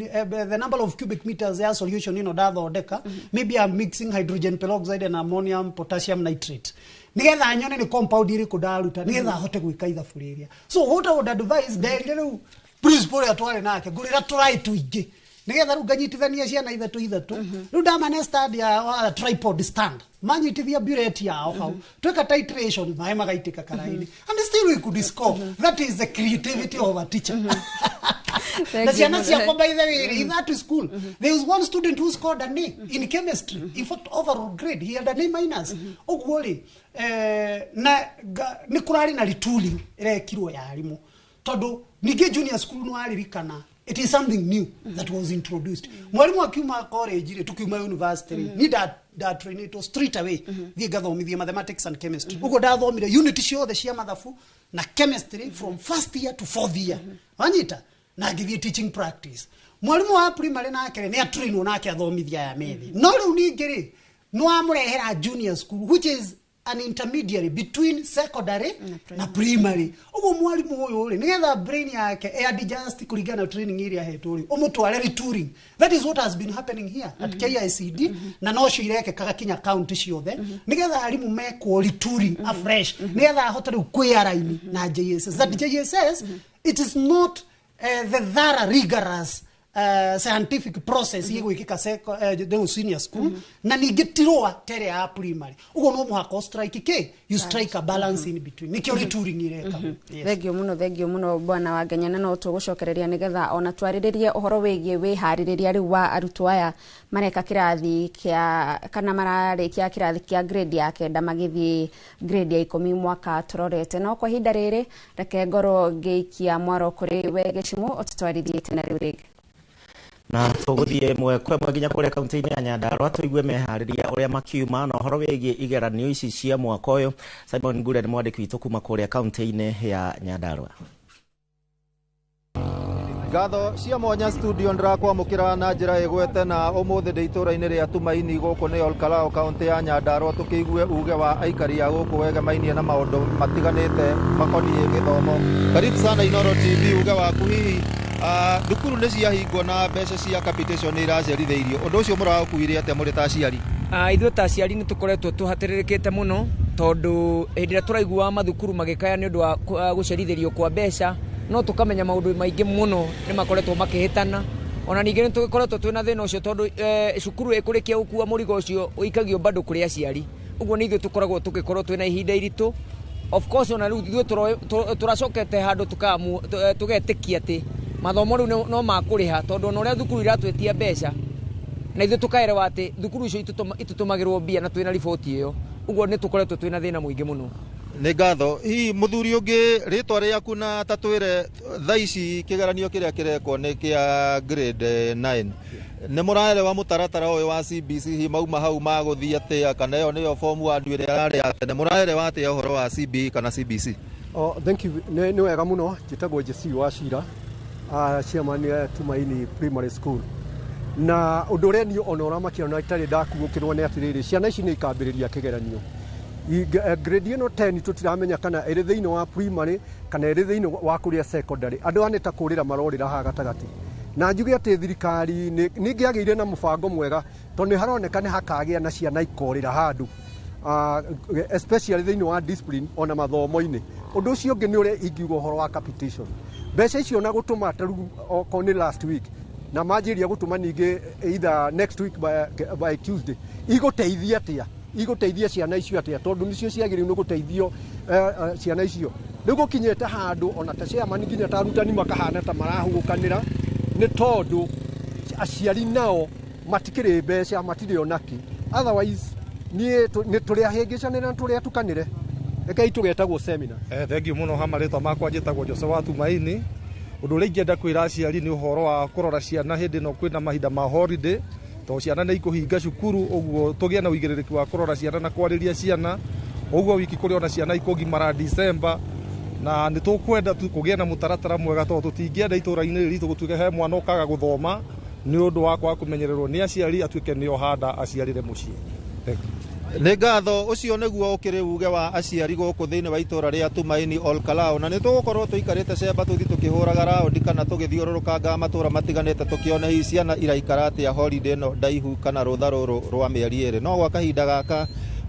the number of cubic meters ya solution ĩno ndathondeka. Maybe I'm mixing hydrogen peroxide and ammonium potassium nitrate, nigetha nyone nĩ compound ĩrĩkũ ndaruta, nĩgetha hote gwĩka ithabu rĩrĩa. So what I would advise, nderire rĩu principal ũrĩa twarĩ nake, ngũrĩra tũraĩ tũingĩ, nigetha rĩu nganyitithania ciana ithatũ ithatũ. Rĩu ndamane stand ya tripod stand, manyitithia burette yao hau, tweka titration, maĩ magaitĩka karaini, and still we could score. That is the creativity of a teacher. Thank Na you ciana mũno. Ciakwa, by the way, in that school there is one student who scored an A in chemistry. In fact, overall grade he had an A minus. Ũguo rĩ, na nĩ kũrarĩ na retooling ĩrekirwo ya arimũ, tondũ ningĩ junior school nĩ waririkana it is something new that was introduced. Mwarimu akiuma college rĩ, tukiuma university rĩ, ni ndatrainĩtwo straight away thiĩ ngathomithie mathematics and chemistry. Ũguo ndathomire unit ciothe cia mathabu na chemistry from first year to fourth year, wanyita, na ngĩthiĩ teaching practice. Mwarimu wa primary nake rĩ, nĩ atrainwo nake athomithia aya methi, no rĩu ningĩ rĩ, nĩ wamũrehera junior school, which is an intermediary between secondary na primary. Ũguo mwarimu ũyũ rĩ, nĩgetha brain yake e adjust kũringana na training ĩrĩa ahetwo rĩ, ũmũtware retooling. That is what has been happening here at KICD, na nocio irekekaga kinya county ciothe, nĩgetha arimũ mekwo retooling afresh, nĩgetha ahote rĩu kwĩaraini na JSS, that JSS, it is not the thorough, rigorous scientific process igwikika rĩu senior school, na ningĩ ti lower tere ya primary. Ũguo no mũhaka strike k you strike a balance in between. Nĩkĩo retooling ireka. Yes. Thengio muno, thengio muno, bwana wa Ngenya, na no tũgũcokereria nĩgetha ona twarĩrĩrie ũhoro wĩgiĩ wĩharĩrĩria rĩu wa arutwo aya mareka kĩrathi kĩa kana mararĩkia kĩrathi kĩa grade ya 9 magĩthiĩ grade ya 10 mwaka tũrorete. No kwa ihinda rĩrĩ, reke ngorwo ngĩikia mwaro kũrĩ we Gĩcimũ, ũtũtwarithie tena rĩu rĩngĩ. Na tũgũthiĩ ĩmwe kwa ĩmwe nginya kũrĩa kaunti-inĩ ya Nyandarua, tũigue meharĩria ũrĩa makiuma na ũhoro wĩgiĩ igeranio ici cia mwaka ũyũ. Simon Ngure nĩ mwandĩki witũ kuma kũrĩa kaunti-inĩ ya Nyandarua. Ngatho cia mwanya studio, ndĩrakwamũkĩra na njĩra ĩgwete na ũmũthĩ ndĩ itũũra-inĩ rĩa Tumaini, gũkũ nĩ Olkalou, kaũntĩ ya Nyandarua, tũkĩigue uge wa aikari a gũkũ wegemainie na maũndũ matiganĩte makoniĩ gĩthomo. Karibu sana Inoro TV. Uge waku hihi, thukuru nĩ ciahingwo na mbeca cia capitation nĩ iracerithĩirio, ũndũ ũcio mũraũkuire atĩa mũrĩ ta aciari? Ithuĩ ta aciari nĩ tũkoretwo tũhatĩrĩrĩkĩte mũno, tondũ hĩndĩ ĩrĩa tũraigua mathukuru magĩkaya nĩ ũndũ wa gũcerithĩrio kwa mbeca, no tũkamenya maũndũ maingĩ mũno nĩ makoretwo makĩhĩtana. Ona ningĩ nĩ tũkoretwo twĩna thĩna ũcio, tondũ cukuru ĩkũrĩkia gũkua mũrigo ũcio ũikagio bado kũrĩ aciari. Ũguo nĩ ithuĩ tũkoragwo tũgĩkorwo twĩna ihinda iritũ. Of course, ona rĩu ithuĩ tũracokete handũ tũgetĩkia atĩ mathomo rĩu no makũrĩha, tondũ ona ũrĩa thukuru iratwĩtia mbeca na ithuĩ tũkaerewa atĩ thukuru icio itũtũmagĩrwo mbia na twĩna riboti ĩyo. Ũguo nĩ tũkoretwo twĩna thĩna mũingĩ mũno. Nĩ ngatho. Hihi mũthuri ũngĩ, rĩtwa rĩaku na ta twĩre thaa ici kĩgeranio kĩrĩa kĩrekwo nĩ kĩa grade 9, nĩ mũraerewa mũtaratara ũyũ wa CBC? Hihi mauma hau magũthiĩ atĩa, kana ĩyo nĩyo form 1 ĩrĩa yarĩ ya tene? Mũraerewa atĩa ũhoro wa CBE kana CBC? Oh, thank you. Nĩ wega mũno. Njĩtagwo Jesse wa Cira, chairman ya Tumaini Primary School. Na ũndũ ũrĩa niĩ ona ũramakia na itarĩ ndakuũkĩrwo nĩ atĩrĩrĩ, ciana ici nĩ ikambĩrĩria kĩgeranio. Grade ĩno 10, tũtiramenya kana ĩrĩ thĩinĩ wa primary kana ĩrĩ thĩinĩ wa kũrĩa secondary. Andũ aya nĩ ta kũrĩra marorĩra haha gatagatĩ. Na njuge atĩ thirikari nĩ ĩngĩagĩire na mũbango mwega, tondũ nĩ haroneka nĩ hakagĩa na ciana ikorĩra handũ, especially thĩinĩ wa discipline ona mathomo-inĩ. Ũndũ ũcio ũngĩ nĩ ũrĩa ingiuga ũhoro wa capitation, mbeca icio na gũtũma ta rĩu okorwo nĩ last week na manjĩria gũtũma ningĩ either next week by Tuesday, igũteithia atĩa? Igũteithia ciana icio atĩa, tondũ nĩcio ciagĩrĩirwo nĩ gũteithio? Ciana icio rĩu gũkinyĩte handũ ona ta chairman nginya ta arutani makahana ta marahũgũkanĩra, nĩ tondũ aciari nao matikĩrĩ mbeca, matirĩ onaki. Otherwise niĩ nĩ tũrĩ ahĩngĩcanĩre na tũrĩ atukanĩre. Rekei tũgetagwo seminar. Thengiũ mũno. Ha marĩtwa makwa njĩtagwo Jose wa Tumaini. Ũndũ ũrĩa ingĩenda kwĩra aciari nĩ ũhoro wa kũrora ciana hĩndĩ ĩno kwĩna mahinda ma holiday, tondũ ciana nĩ ikũhinga cukuru. Ũguo tũgĩe na ũigĩrĩrĩki wa kũrora ciana na kwarĩria ciana. Ũguo wiki kũrĩ ona ciana ikũgimara December, na nĩ tũkwenda tu kũgĩe na mũtaratara mwega, tondũ tũtingĩenda itũũra-inĩ rĩrĩ ritũ gũtuĩke he mwana ũkaga gũthoma nĩ ũndũ wa kwaga kũmenyererwo nĩ aciari, atuĩke nĩo handa aciarĩre mũciĩ. Thank you. Nĩ ngatho. Ũcio nĩguo ũkĩrĩ uge wa aciari gũkũ thĩinĩ wa itũra rĩa Tumaini Olkalou, na nĩ tũgũkorwo tũikarĩte cemba tũthi tũkĩhũraga raũndi kana tũgĩthiũrũrũkanga matũra matiganĩte, tũkĩone hihi ciana iraikara atĩa holiday ĩno ndaihu kana rũtha rũrũ rwa mĩeri 2. No gwa kahinda gaka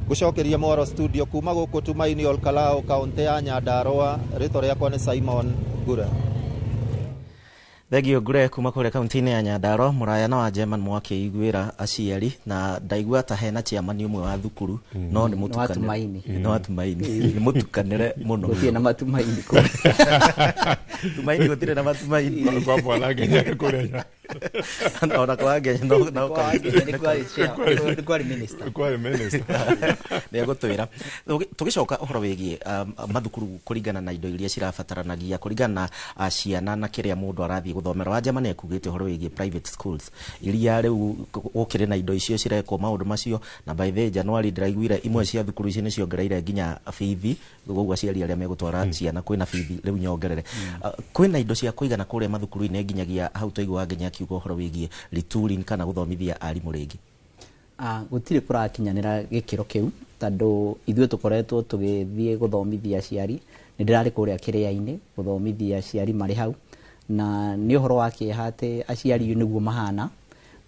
gũcokeria mwaro studio kuma gũkũ Tumaini Olkalou, kaũntĩ ya Nyandarũa, rĩtwa rĩakwa nĩ Simon Ngure. Thengio Ngure kuma kũrĩa kaunti-inĩ ya Nyandarua. Mũraya na wa German mwakĩiguĩra aciari, na ndaigua ta hena chairman ũmwe wa thukuru no nĩ Nĩ wa Tumaini. Nĩ wa Tumaini, nĩ mũtukanĩre mũno. Gũtirĩ na matumaini kũu. Tumaini gũtirĩ na matumaini. Kwa bwana Ngenya kũrĩa. Ona kwa Ngenya no. Kwa Ngenya nĩ kwarĩ nĩ kwarĩ minister. Kwarĩ minister. Nĩ egũtwĩra. Tũgĩcoka ũhoro wĩgiĩ mathukuru kũringana na indo iria cirabataranagia kũringana na ciana na kĩrĩa mũndũ arathiĩ gũthomera, wa Germany ekugĩte ũhoro wĩgiĩ private schools iria rĩu gũkĩrĩ na indo icio cirekwo maũndũ macio, na by the way, January ndĩraiguire imwe cia thukuru icio nĩ ciongereire nginya bithi, koguo aciari arĩa megũtwara ciana kwĩna bithi rĩu nyongerere. Kwĩna indo cia kũigana kũrĩa mathukuru-inĩ nginyagia hau twaigua nginya akiuga ũhoro wĩgiĩ retooling kana gũthomithia arimũ rĩngĩ? Gũtirĩ kũrakinyanĩra gĩkĩro kĩu, tondũ ithuĩ tũkoretwo tũgĩthiĩ gũthomithia aciari. Nĩ ndĩrarĩ kũrĩa kĩrĩa-inĩ gũthomithia aciari marĩ hau, na nĩ ũhoro wa kĩeha atĩ aciari nĩguo mahana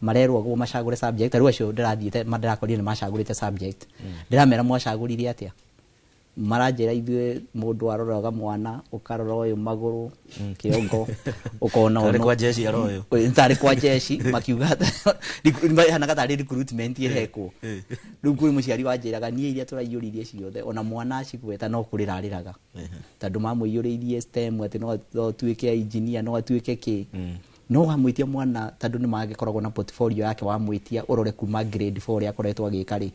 marerwo guo macagũre subject. Rĩu acio ndĩrathiĩte ndĩrakorire nĩ macagũrĩte subject, ndĩramera mwacagũrire atĩa? Maranjĩra ithuĩ mũndũ aroraga mwana, ũkarora ũyũ magũrũ, kĩongo, ũkona. Tarĩ kwa jeshi aroyũ. Tarĩ kwa jeshi makiuga hanaga tarĩ recruitment ĩrekwo rĩu. Kwĩ mũciari wanjĩraga, niĩ iria tũraiyũririe ciothe, ona mwana acigweta no kũrĩra arĩraga, tondũ mamũiyũrĩirie STEM atĩ no atuĩke engineer, no atuĩke kĩ. No wamwĩtia mwana, tondũ nĩ magĩkoragwo na portfolio yake, wamwĩtia ũrore kuma grade 4 ũrĩa akoretwo agĩka rĩ,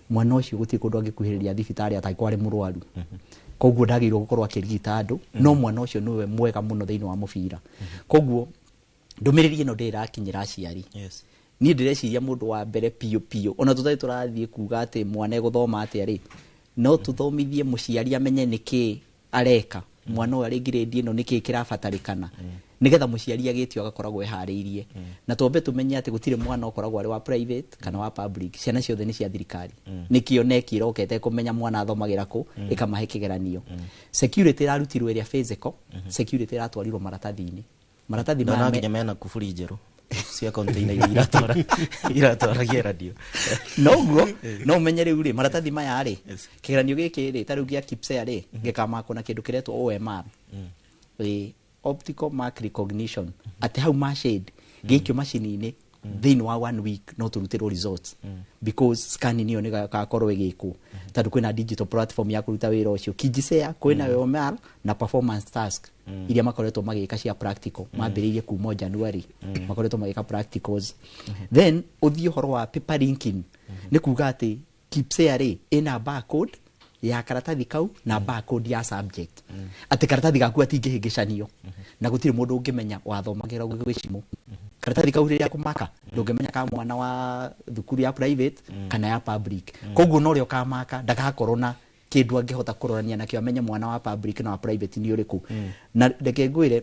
mwana ũcio gũtirĩ kũndũ angĩkuhĩrĩria thibitarĩ atangĩkorwo arĩ mũrwaru, koguo ndagĩrĩirwo gũkorwo akĩrigita andũ, no mwana ũcio nĩwe mwega mũno thĩinĩ wa mũbira. Koguo ndũmĩrĩri ĩno ndĩrĩ ĩrakinyĩra aciari. Niĩ ndĩreciria mũndũ wa mbere piũ piũ, ona tũtarĩ tũrathiĩ kuga atĩ mwana egũthoma atĩa rĩ, no tũthomithie mũciari amenye nĩkĩ areka mwana ũyũ arĩ grade ĩno, nĩkĩ kĩrabatarĩkana, nĩgetha mũciari agĩtio agakoragwo eharĩirie. Na twambe tũmenye atĩ gũtirĩ mwana ũkoragwo arĩ wa private kana wa public, ciana ciothe nĩ cia thirikari. Nĩkĩo KNEC ĩrokete kũmenya mwana athomagĩra kũ, ĩkamahe kĩgeranio. Security ĩrarutirwo ĩrĩa physical security ĩratwarirwo maratathi-inĩ, maratathi ndona maya nginya mena kuburi njerũ cia container iria iratwara kĩgeranio. Noguo no ũmenye rĩu rĩ, maratathi maya rĩ, kĩgeranio gĩkĩ rĩ, ta rĩu gĩa KPSEA rĩ, gĩkamakwo na kĩndũ kĩretwo OMR, ĩ optical mark recognition, atĩ hau ma shade gĩikio macini-inĩ, thĩinĩ wa one week no tũrutĩrwo results, because scanning ĩyo nĩ gakorwo ĩgĩkwo, tondũ kwĩna digital platform ya kũruta wĩra ũcio. KJSEA kwĩna OMR na performance task iria makoretwo magĩka cia practical, mambĩrĩirie kuma o January, makoretwo magĩka practicals. Then ũthiĩ ũhoro wa paper linking, nĩ kuga atĩ KPSEA rĩ, ĩna barcode ya karatathi kau na barcode ya subject, atĩ karatathi gaku gatingĩhĩngĩcanio na gũtirĩ mũndũ ũngĩmenya wathomagĩra gwĩcimũ. Karatathi kau rĩrĩa kũmaka, ndũngĩmenya ka mwana wa thukuru ya private kana ya public. Koguo no ũrĩa ũkamaka ndagakorwo na kĩndũ angĩhota kũrorania nakĩo amenye mwana wa public na wa private nĩ ũrĩkũ. Na reke ngwĩre,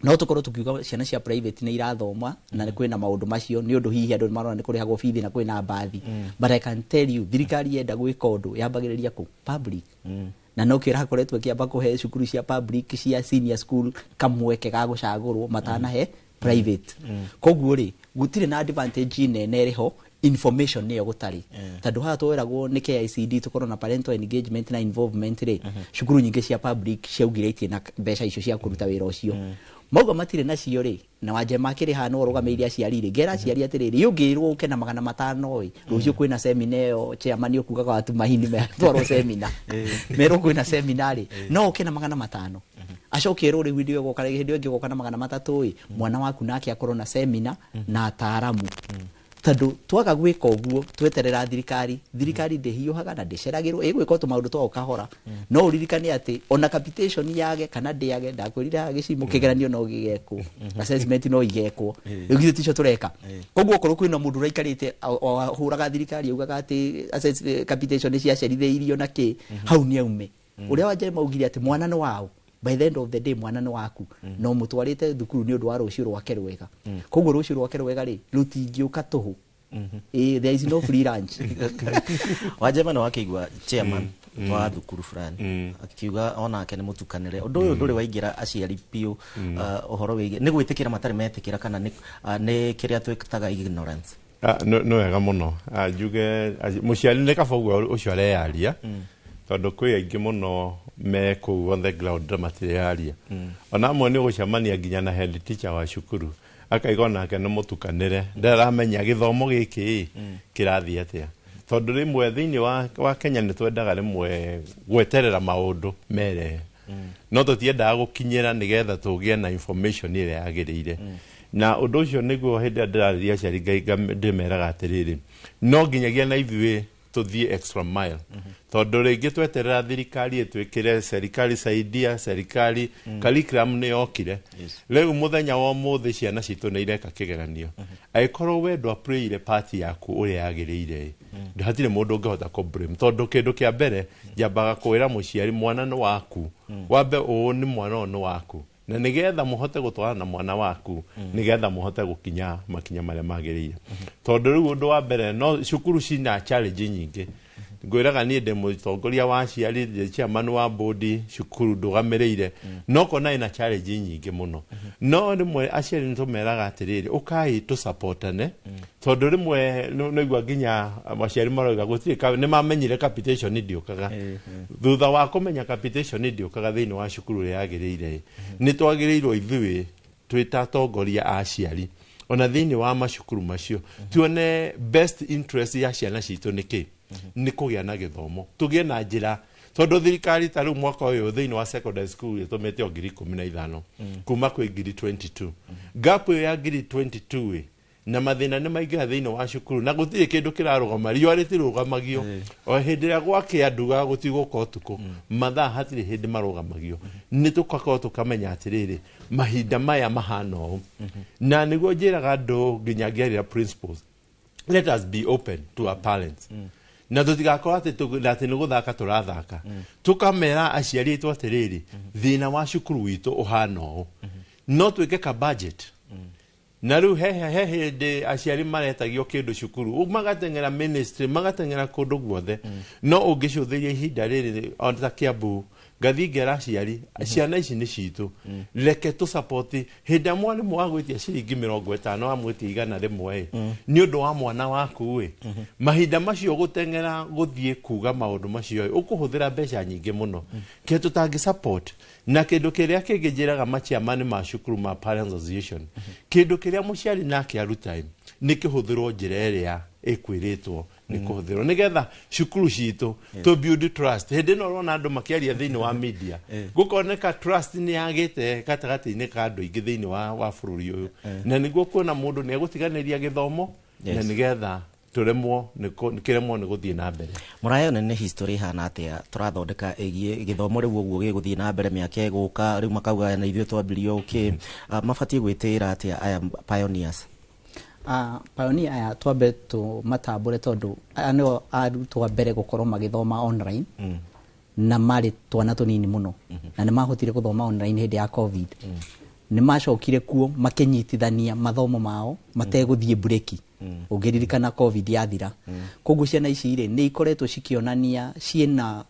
no tũkorwo tukiuga ciana cia private nĩ irathoma na nĩ kwĩna maũndũ macio, nĩ ũndũ hihi andũ nĩ marona nĩ kũrĩhagwo bithi na kwĩna mbathi, but I can tell you, thirikari yenda gwĩka ũndũ yambagĩrĩria kũ public, na nokĩo ĩrakoretwo ĩkĩamba kũhe cukuru cia public cia senior school kamweke ga gũcagũrwo matanahe private. Koguo rĩ, gũtirĩ na advantage nene ĩrĩ ho, information nĩyo gũtarĩ, tondũ haha tweragwo nĩ KICD tũkorwo na parental engagement na involvement rĩ, cukuru nyingĩ cia public ciaugire itirĩ na mbeca icio cia kũruta wĩra ũcio. Mauga matirĩ nacio rĩ, na Wanjema akĩrĩ haha no ũrũgamĩrĩire aciari rĩ, ngera aciari atĩrĩrĩ, ũngĩrwo ũke na 500 ĩ, rũciũ kwĩna semina ĩyo chairman ũkugaga wa Tumaini metwarwo semina, merwo kwĩna semina rĩ, no ũke na 500, acoke erwo rĩu hĩndĩ ĩyo ũgoka, hĩndĩ ĩyo ĩngĩ ũgoka na 300 ĩ, mwana waku nake akorwo na semina na ataaramu. Tondũ twaga gwĩka ũguo, tweterera thirikari, thirikari ndĩhiũhaga na ndĩceragĩrwo, ĩgwĩka o tũmaũndũ twao kahora. No ũririkane atĩ ona capitation yage kana ndĩage, ndakwĩrire haha gĩcimo, kĩgeranio no gĩgekwo, assessment no igekwo, rĩu githĩ ticio tũreka? Koguo okorwo kwĩna mũndũ ũraikarĩte ahũraga thirikari augaga atĩ capitation nĩ ciacerithĩirio na kĩ, hau nĩ aume. Ũrĩa Wanjema augire atĩ mwana nĩ wao, by the end of the day mwana nĩ waku, no mũtwarĩte thukuru nĩ ũndũ wa rũciũ rwake rwega. Koguo rũciũ rwake rwega rĩ, rũtingĩũka tũhũ. There is no free lunch. Wanjema nĩ wakĩigua chairman wa thukuru fulani akiuga onake nĩ mũtukanĩre. Ũndũ ũyũ ndũrĩ waingĩra aciari biũ, ũhoro wĩgiĩ nĩ gwĩtĩkĩra matarĩ metĩkĩra kana nĩ kĩrĩa twĩtaga ignorance? Nĩ wega mũno. Njuge mũciari nĩ kaba ũguo ũcio areyaria, tondũ kwĩ aingĩ mũno me kũu on the ground na matireyaria. Ona amwe nĩ ũgũcemania nginya na head teacher wa cukuru, akaiga onake nĩ mũtukanĩre, ndaramenya gĩthomo gĩkĩ ĩ kĩrathiĩ atĩa, tondũ rĩmwe thĩinĩ wa Kenya nĩ twendaga rĩmwe gweterera maũndũ merehe, no tũtiendaga gũkinyĩra nĩgetha tũgĩe na information ĩrĩa yagĩrĩire. Na ũndũ ũcio nĩguo hĩndĩ ĩrĩa ndĩrarĩria aciari ndĩmeraga atĩrĩrĩ, no nginyagia na ithuĩ tũthiĩ extra mile, tondũ rĩngĩ tweterera thirikari ĩtwĩkĩre, serikali saidia, serikali, curriculum nĩ yokire. Rĩu mũthenya wa ũmũthĩ ciana citũ nĩ ireka kĩgeranio. Angĩkorwo we ndwaplayire part yaku ũrĩa yagĩrĩire, hatirĩ mũndũ ũngĩhota kũ blame, tondũ kĩndũ kĩa mbere njambaga kwĩra mũciari, mwana nĩ waku. Wambe ũũ nĩ mwana ũyũ nĩ waku, na nĩgetha mũhote gũtwarana na mwana waku, nĩgetha mũhote gũkinya makinya marĩa magĩrĩire. Tondũ rĩu ũndũ wa mbere, no cukuru cina challenge nyingĩ. Ngwĩraga niĩ ndĩ mũtongoria wa aciari, ndĩ chairman wa board cukuru ndũgamĩrĩire, no kona ĩna challenge nyingĩ mũno. No rĩmwe aciari nĩ tũmeraga atĩrĩrĩ, ũkai tũsupportane, tondũ rĩmwe nĩigua nginya aciari marauga gũtirĩ nĩ mamenyire capitation ndĩũkaga. Thutha wa kũmenya capitation ndĩũkaga thĩinĩ wa cukuru ĩrĩa yagĩrĩire, nĩ twagĩrĩirwo ithuĩ twĩ ta atongoria a aciari ona thĩinĩ wa macukuru macio tuone best interest ya ciana citũ nĩ kĩ, nĩ kũgĩa na gĩthomo, tũgĩe na njĩra, tondũ thirikari ta rĩu mwaka ũyũ thĩinĩ wa secondary school ĩtũmĩte o 15,000 kuma kwĩ 22,000. Gap ĩyo ya 22,000 ĩ na mathĩna nĩ maingĩra thĩinĩ wa cukuru, na gũtirĩ kĩndũ kĩrarũgama, riũa rĩtirũgamagio. O hĩndĩ ĩrĩa gwakĩa ndugaga gũtigũka ũtukũ, mathaa hatirĩ hĩndĩ marũgamagio. Nĩ tũgakorwo tũkamenya atĩrĩrĩ, mahinda maya mahana ũũ, na nĩguo njĩraga andũ nginya ngĩarĩra principals, let us be open to our parents, na tũtigakorwo atĩ atĩ nĩ gũthaka tũrathaka. Tũkamera aciari aitũ atĩrĩrĩ, thĩna wa cukuru witũ ũhana ũũ, no twĩke ka budget. Na rĩu he hĩndĩ aciari maretagio kĩndũ cukuru, magateng'era ministry, magateng'era kũndũ guothe. No ũngĩcũthĩria ihinda rĩrĩ ona ta Kiambu, ngathiĩ ngera aciari, ciana ici nĩ citũ, reke tũ support. Hĩndĩ ĩrĩa mwarimũ agwĩtia ciringi 50, amwĩtia 100 ĩ nĩ ũndũ wa mwana waku ĩ, mahinda macio gũteng'era gũthiĩ kuga maũndũ macio ĩ, ũkũhũthĩra mbeca nyingĩ mũno kĩ tũtangĩ support. Na kĩndũ kĩrĩa kĩngĩ njĩraga machairman ma cukuru ma parents association, kĩndũ kĩrĩa mũciari nake aruta ĩ, nĩ kĩhũthĩrwo njĩra ĩrĩa ĩkwĩrĩtwo nĩ kũhũthĩrwo, nĩgetha cukuru citũ to build trust. Hĩndĩ ĩno ũrona andũ makĩaria thĩinĩ wa media, gũkoneka trust nĩ yagĩte gatagatĩ-inĩ ka andũ aingĩ thĩinĩ wa bũrũri ũyũ, na nĩguo kuona mũndũ nĩ egũtiganĩria gĩthomo na nĩgetha tũremwo nĩ kĩremwo nĩ gũthiĩ na mbere. Mũrayo, nĩ history ihana atĩa tũrathondeka ĩgiĩ gĩthomo rĩu ũguo gĩgũthiĩ na mbere mĩaka ĩgũka? Rĩu makauga na ithuĩ twambirie ũkĩ, mabatiĩ gwĩtĩĩra atĩa aya pioneers? Pioneer aya twambe tũmatambũre, tondũ aya nĩo arutwo a mbere gũkorwo magĩthoma online, na marĩ twana tũnini mũno, na nĩ mahotire gũthoma online hĩndĩ ya COVID. Nĩ macokire kuo makĩnyitithania mathomo mao mategũthiĩ breki, ũngĩririkana COVID yathira. Koguo ciana ici rĩ, nĩ ikoretwo cikĩonania ciĩna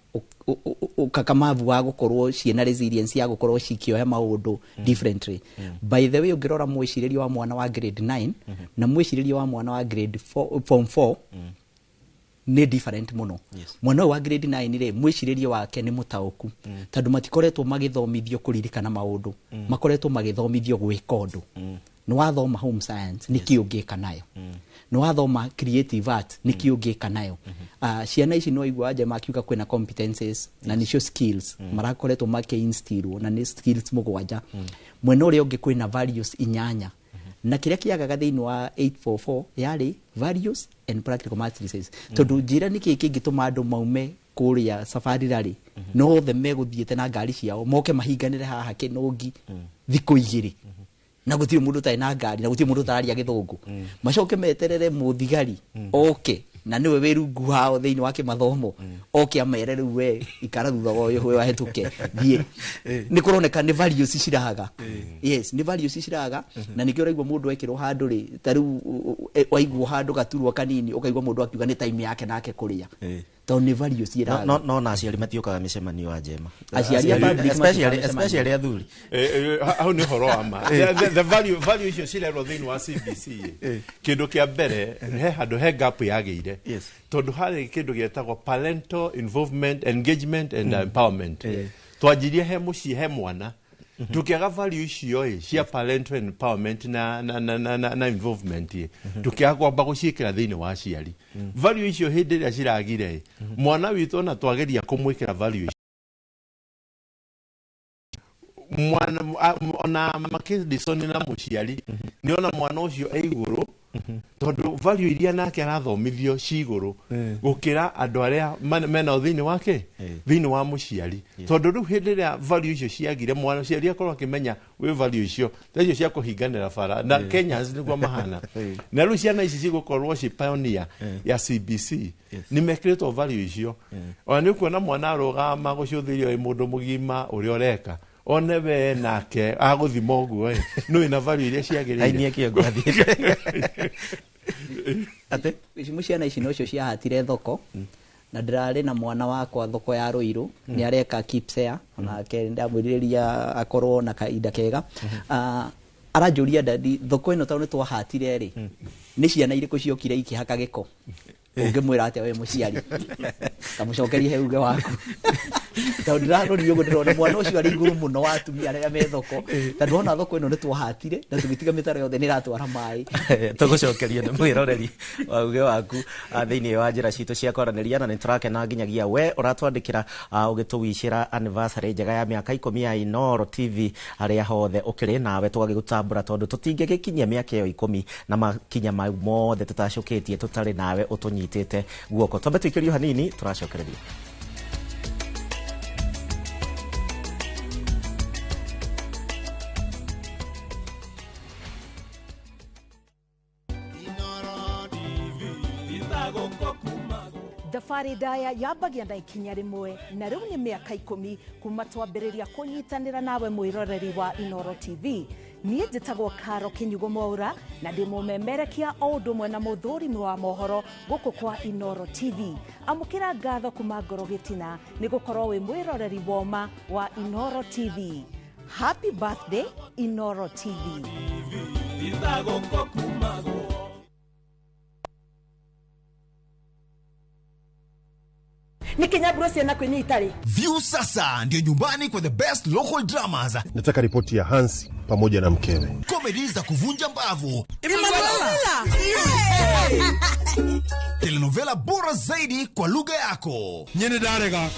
ũkakamavu wa gũkorwo ciĩna resilience ya gũkorwo cikĩoya maũndũ differently. By the way, ũngĩrora mwĩcirĩrie wa mwana wa grade 9 na mwĩcirĩrie wa mwana wa grade 4, form 4, nĩ different mũno. Mwana ũyũ wa grade 9 rĩ, mwĩcirĩrie wake nĩ mũtaũku, tondũ matikoretwo magĩthomithio kũririkana maũndũ, makoretwo magĩthomithio gwĩka ũndũ. Nĩ wathoma home science, nĩ kĩ ũngĩka nayo? Nĩ wathoma creative art, nĩ kĩ ũngĩka nayo? Ciana ici no igua anja makiuga kwĩna competences, na nĩcio skills marakoretwo makĩinstilwo, na nĩ skills 7. Mwena ũrĩa ũngĩ kwĩna values 8, na kĩrĩa kĩagaga thĩinĩ wa 844 yarĩ values and practical matrices, tondũ njĩra nĩkĩ kĩngĩtũma andũ maume kũrĩa safari rally no othe megũthiĩte na ngari ciao moke mahinganĩre haha Kĩnũngi thikũ 2, na gũtirĩ mũndũ ũtarĩ na ngari, na gũtirĩ mũndũ ũtararia gĩthũngũ, macoke meterere mũthigari oke? Na nĩwe wĩ rungu wao thĩinĩ wa kĩmathomo, oke amere rĩu we ikara thutha wa ũyũ we wahĩtũke thiĩ. Nĩ kũroneka nĩ values ciraga. Yes, nĩ values ciraga, na nĩkĩo ũraigua mũndũ ekĩrwo handũ rĩ, ta rĩu waigua handũ gaturwa kanini, ũkaigua mũndũ akiuga nĩ time yake nake kũrĩa, tondũ nĩ values iraga. No na aciari matiũkaga mĩcemanio wa njema. Aciari a public especially matiũkaga mĩcemanio. Especially athuri. Hau nĩ ũhoro wa ma. The value icio cirerwo thĩinĩ wa CBC, kĩndũ kĩa mbere he handũ he gap yagĩire, tondũ harĩ kĩndũ gĩetagwo parental involvement, engagement and empowerment. Twanjirie he mũciĩ, he mwana, tukiaga value icio ĩ cia parental empowerment na involvement ĩ, tukiaga kwamba gũciĩkĩra thĩinĩ wa aciari value icio. Hĩndĩ ĩrĩa ciragire ĩ, mwana witũ ona twageria kũmwĩkĩra value icio, mwana ona makĩdiconi na mũciari nĩ ona mwana ũcio e igũrũ, tondũ value iria nake arathomithio ci igũrũ gũkĩra andũ arĩa menao thĩinĩ wake, thĩinĩ wa mũciari. Tondũ rĩu hĩndĩ ĩrĩa value icio ciagire, mwana mũciari akorwo akĩmenya wĩ value icio ta icio cia kũhinganĩra bara na Kenyans nĩguo mahana, na rĩu ciana ici cigũkorwo ci pioneer ya CBC, nĩ mekĩrĩtwo value icio. Ona nĩ ũkuona mwana arũgama gũcũthĩrĩrio ĩ mũndũ mũgima ũrĩa ũreka, one we nake agũthima ũguo ĩ nĩ wĩna value iria ciagĩrĩire. Ainie kĩongo athiĩte atĩ Gĩcimu ciana ici nocio ciahatire thoko, na ndĩrarĩ na mwana wakwa thoko ya Rũirũ, nĩ areka KPSEA, onake ndamwĩrirĩria akorwo na kahinda kega. Ah, aranjũria, "Daddy, thoko ĩno tondũ nĩ twahatire rĩ, nĩ ciana irĩkũ ciokire ikĩhaka gĩko?" Ũngĩmwĩra atĩa we mũciari? Kamũcokerie he uge waku, tondũ ndĩrarorire ũguo ndĩrona mwana ũcio arĩ igũrũ mũno wa atumia arĩa me thoko, tondũ ndĩrona thoko ĩno nĩ twahatire na tũgĩtiga mĩtaro yothe nĩ ĩratwara maĩ. Tũgũcokeria nĩ mwĩroreri wa uge waku thĩinĩ wa njĩra citũ cia kwaranĩria, na nĩ tũrakena nginyagia we ũratwandĩkĩra ũgĩtũwicĩra anniversary njega ya mĩaka 10 ya Inooro TV harĩa hothe ũkĩrĩ, nawe tũgagĩgũtambũra, tondũ tũtingĩgĩkinyia mĩaka ĩyo 10 na makinya mau mothe tũtacũkĩtie tũtarĩ nawe ũtũnyitĩte guoko. Twambe tũikĩrio hanini, tũracokereria. Thabarĩ ndaya yambagia na ikinya rĩmwe, na rĩu nĩ mĩaka 10 kuma twambĩrĩria kũnyitanĩra nawe mwĩroreri wa Inooro TV. Niĩ njĩtagwo Karo Kĩnyugo Mwaura, na ndĩ mũmemerekia o ũndũ ũmwe na mũthũrimi wa mohoro gũkũ kwa Inooro TV. Amũkĩra ngatho kuma ngoro gĩtina nĩ gũkorwo wĩ mwĩroreri woma wa Inooro TV. Happy birthday, Inooro TV. Nä kinyamburo ciana kwä itarä. View sasa ndio nyumbani kwa the best local dramas. Nataka ripoti ya Hansi pamoja na mkewe. Comedy za kuvunja mbavu, Emanuela! Telenovela bora zaidi kwa lugha yako. Nyene ndarega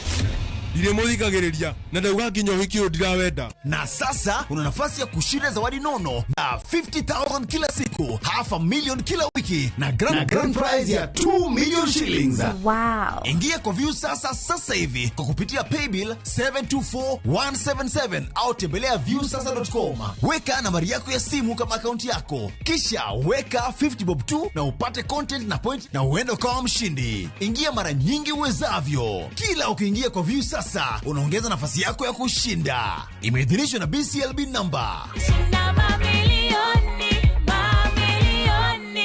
ndirĩmũthikagĩrĩria na ndauga nginya ũhiki ũyũ ndirawenda. Na sasa una nafasi ya kushinda zawadi nono na 50,000 kila siku, half a million kila wiki na grand prize ya 2 million shillings. Wow. Ingia kwa View sasa sasa hivi kwa kupitia paybill 724177 au tembelea viewsasa.com. Weka nambari yako ya simu kama akaunti yako, kisha weka 50 bob tu na upate content na point na uende ukawa mshindi. Ingia mara nyingi uwezavyo. Kila ukiingia kwa View sasa unaongeza nafasi yako ya kushinda. Imeidhinishwa na BCLB number. Na mamilioni, mamilioni.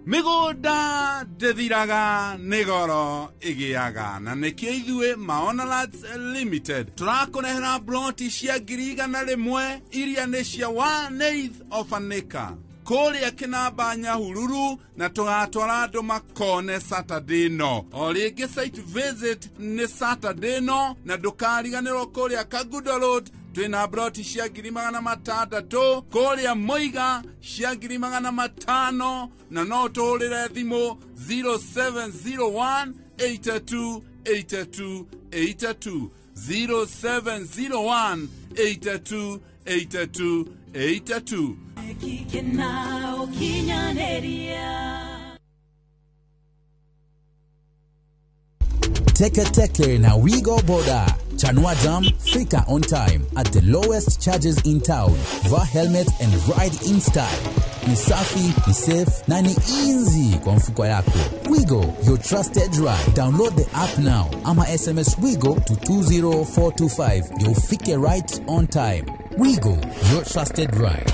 Mĩgũnda ndĩthiraga nĩ goro ĩgĩaga, na nĩkĩo ithuĩ Maona Lands Limited tũrakũrehera broti cia 100,000 iria nĩ cia 1/8 of an acre kũrĩa Kĩnamba Nyahururu, na tũgatwara andũ makone Saturday no o rĩngĩ. Site visit nĩ Saturday no, na ndũkariganĩrwo kũrĩa Kangundo Road twĩna broti cia 600,000, kũrĩa Mũiga cia 500,000, na no tũhũrĩre thimũ 0701 82 82 82, 0701 82 82 82. Kikena ukinyaneria. Teke Teke na Wigo Boda. Chanua Jam, fika on time at the lowest charges in town. Vaa helmet and ride in style. Ni safi, ni safe na ni easy kwa mfuko yako. Wigo, your trusted ride. Download the app now ama SMS Wigo to 20425 ndio ufike right on time. Wigo, your trusted ride.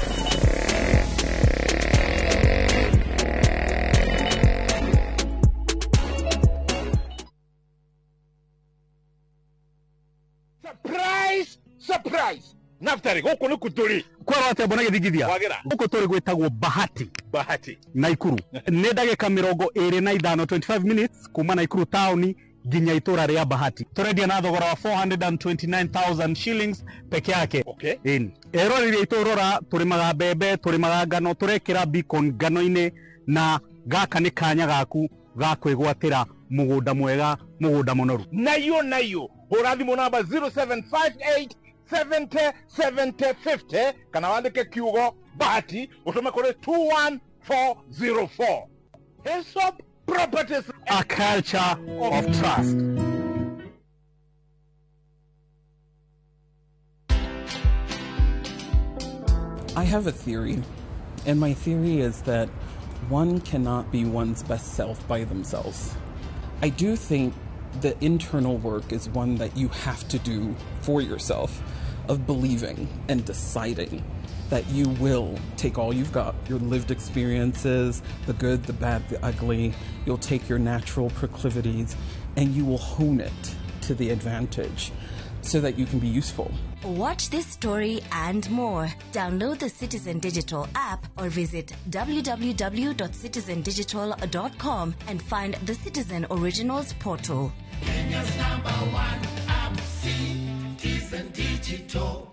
Surprise! Naftari, gũkũ nĩ kũ tũrĩ? Kwerwo atĩa mbona gĩthingithia? Kwagĩra. Gũkũ tũrĩ gwĩtagwo Bahati. Bahati. Naikuru. Nĩ ndagĩka 25, 25 minutes kuma Naikuru taũni nginya itũra rĩa Bahati. Tũrendia na thogora wa 429,000 shillings peke yake. Okay. Ĩni. Eroreri aitũ rora, tũrĩmaga mbembe, tũrĩmaga ngano, tũrekĩra beacon ngano-inĩ, na gaka nĩ kanya gaku ga kwĩgwatĩra mũgũnda mwega, mũgũnda mũnoru. Nayo nayo, hũra thimũ namba 0758 70 70 50 kana wandĩke kiugo Bahati ũtũme kũrĩ 21404. Hillsop Properties, a culture of trust. I have a theory, and my theory is that one cannot be one's best self by themselves. I do think the internal work is one that you have to do for yourself, of believing and deciding that you will take all you've got, your lived experiences, the good, the bad, the ugly. You'll take your natural proclivities and you will hone it to the advantage so that you can be useful. Watch this story and more. Download the Citizen Digital app or visit www.citizendigital.com and find the Citizen Originals portal. Kenya's number one app, Citizen Digital.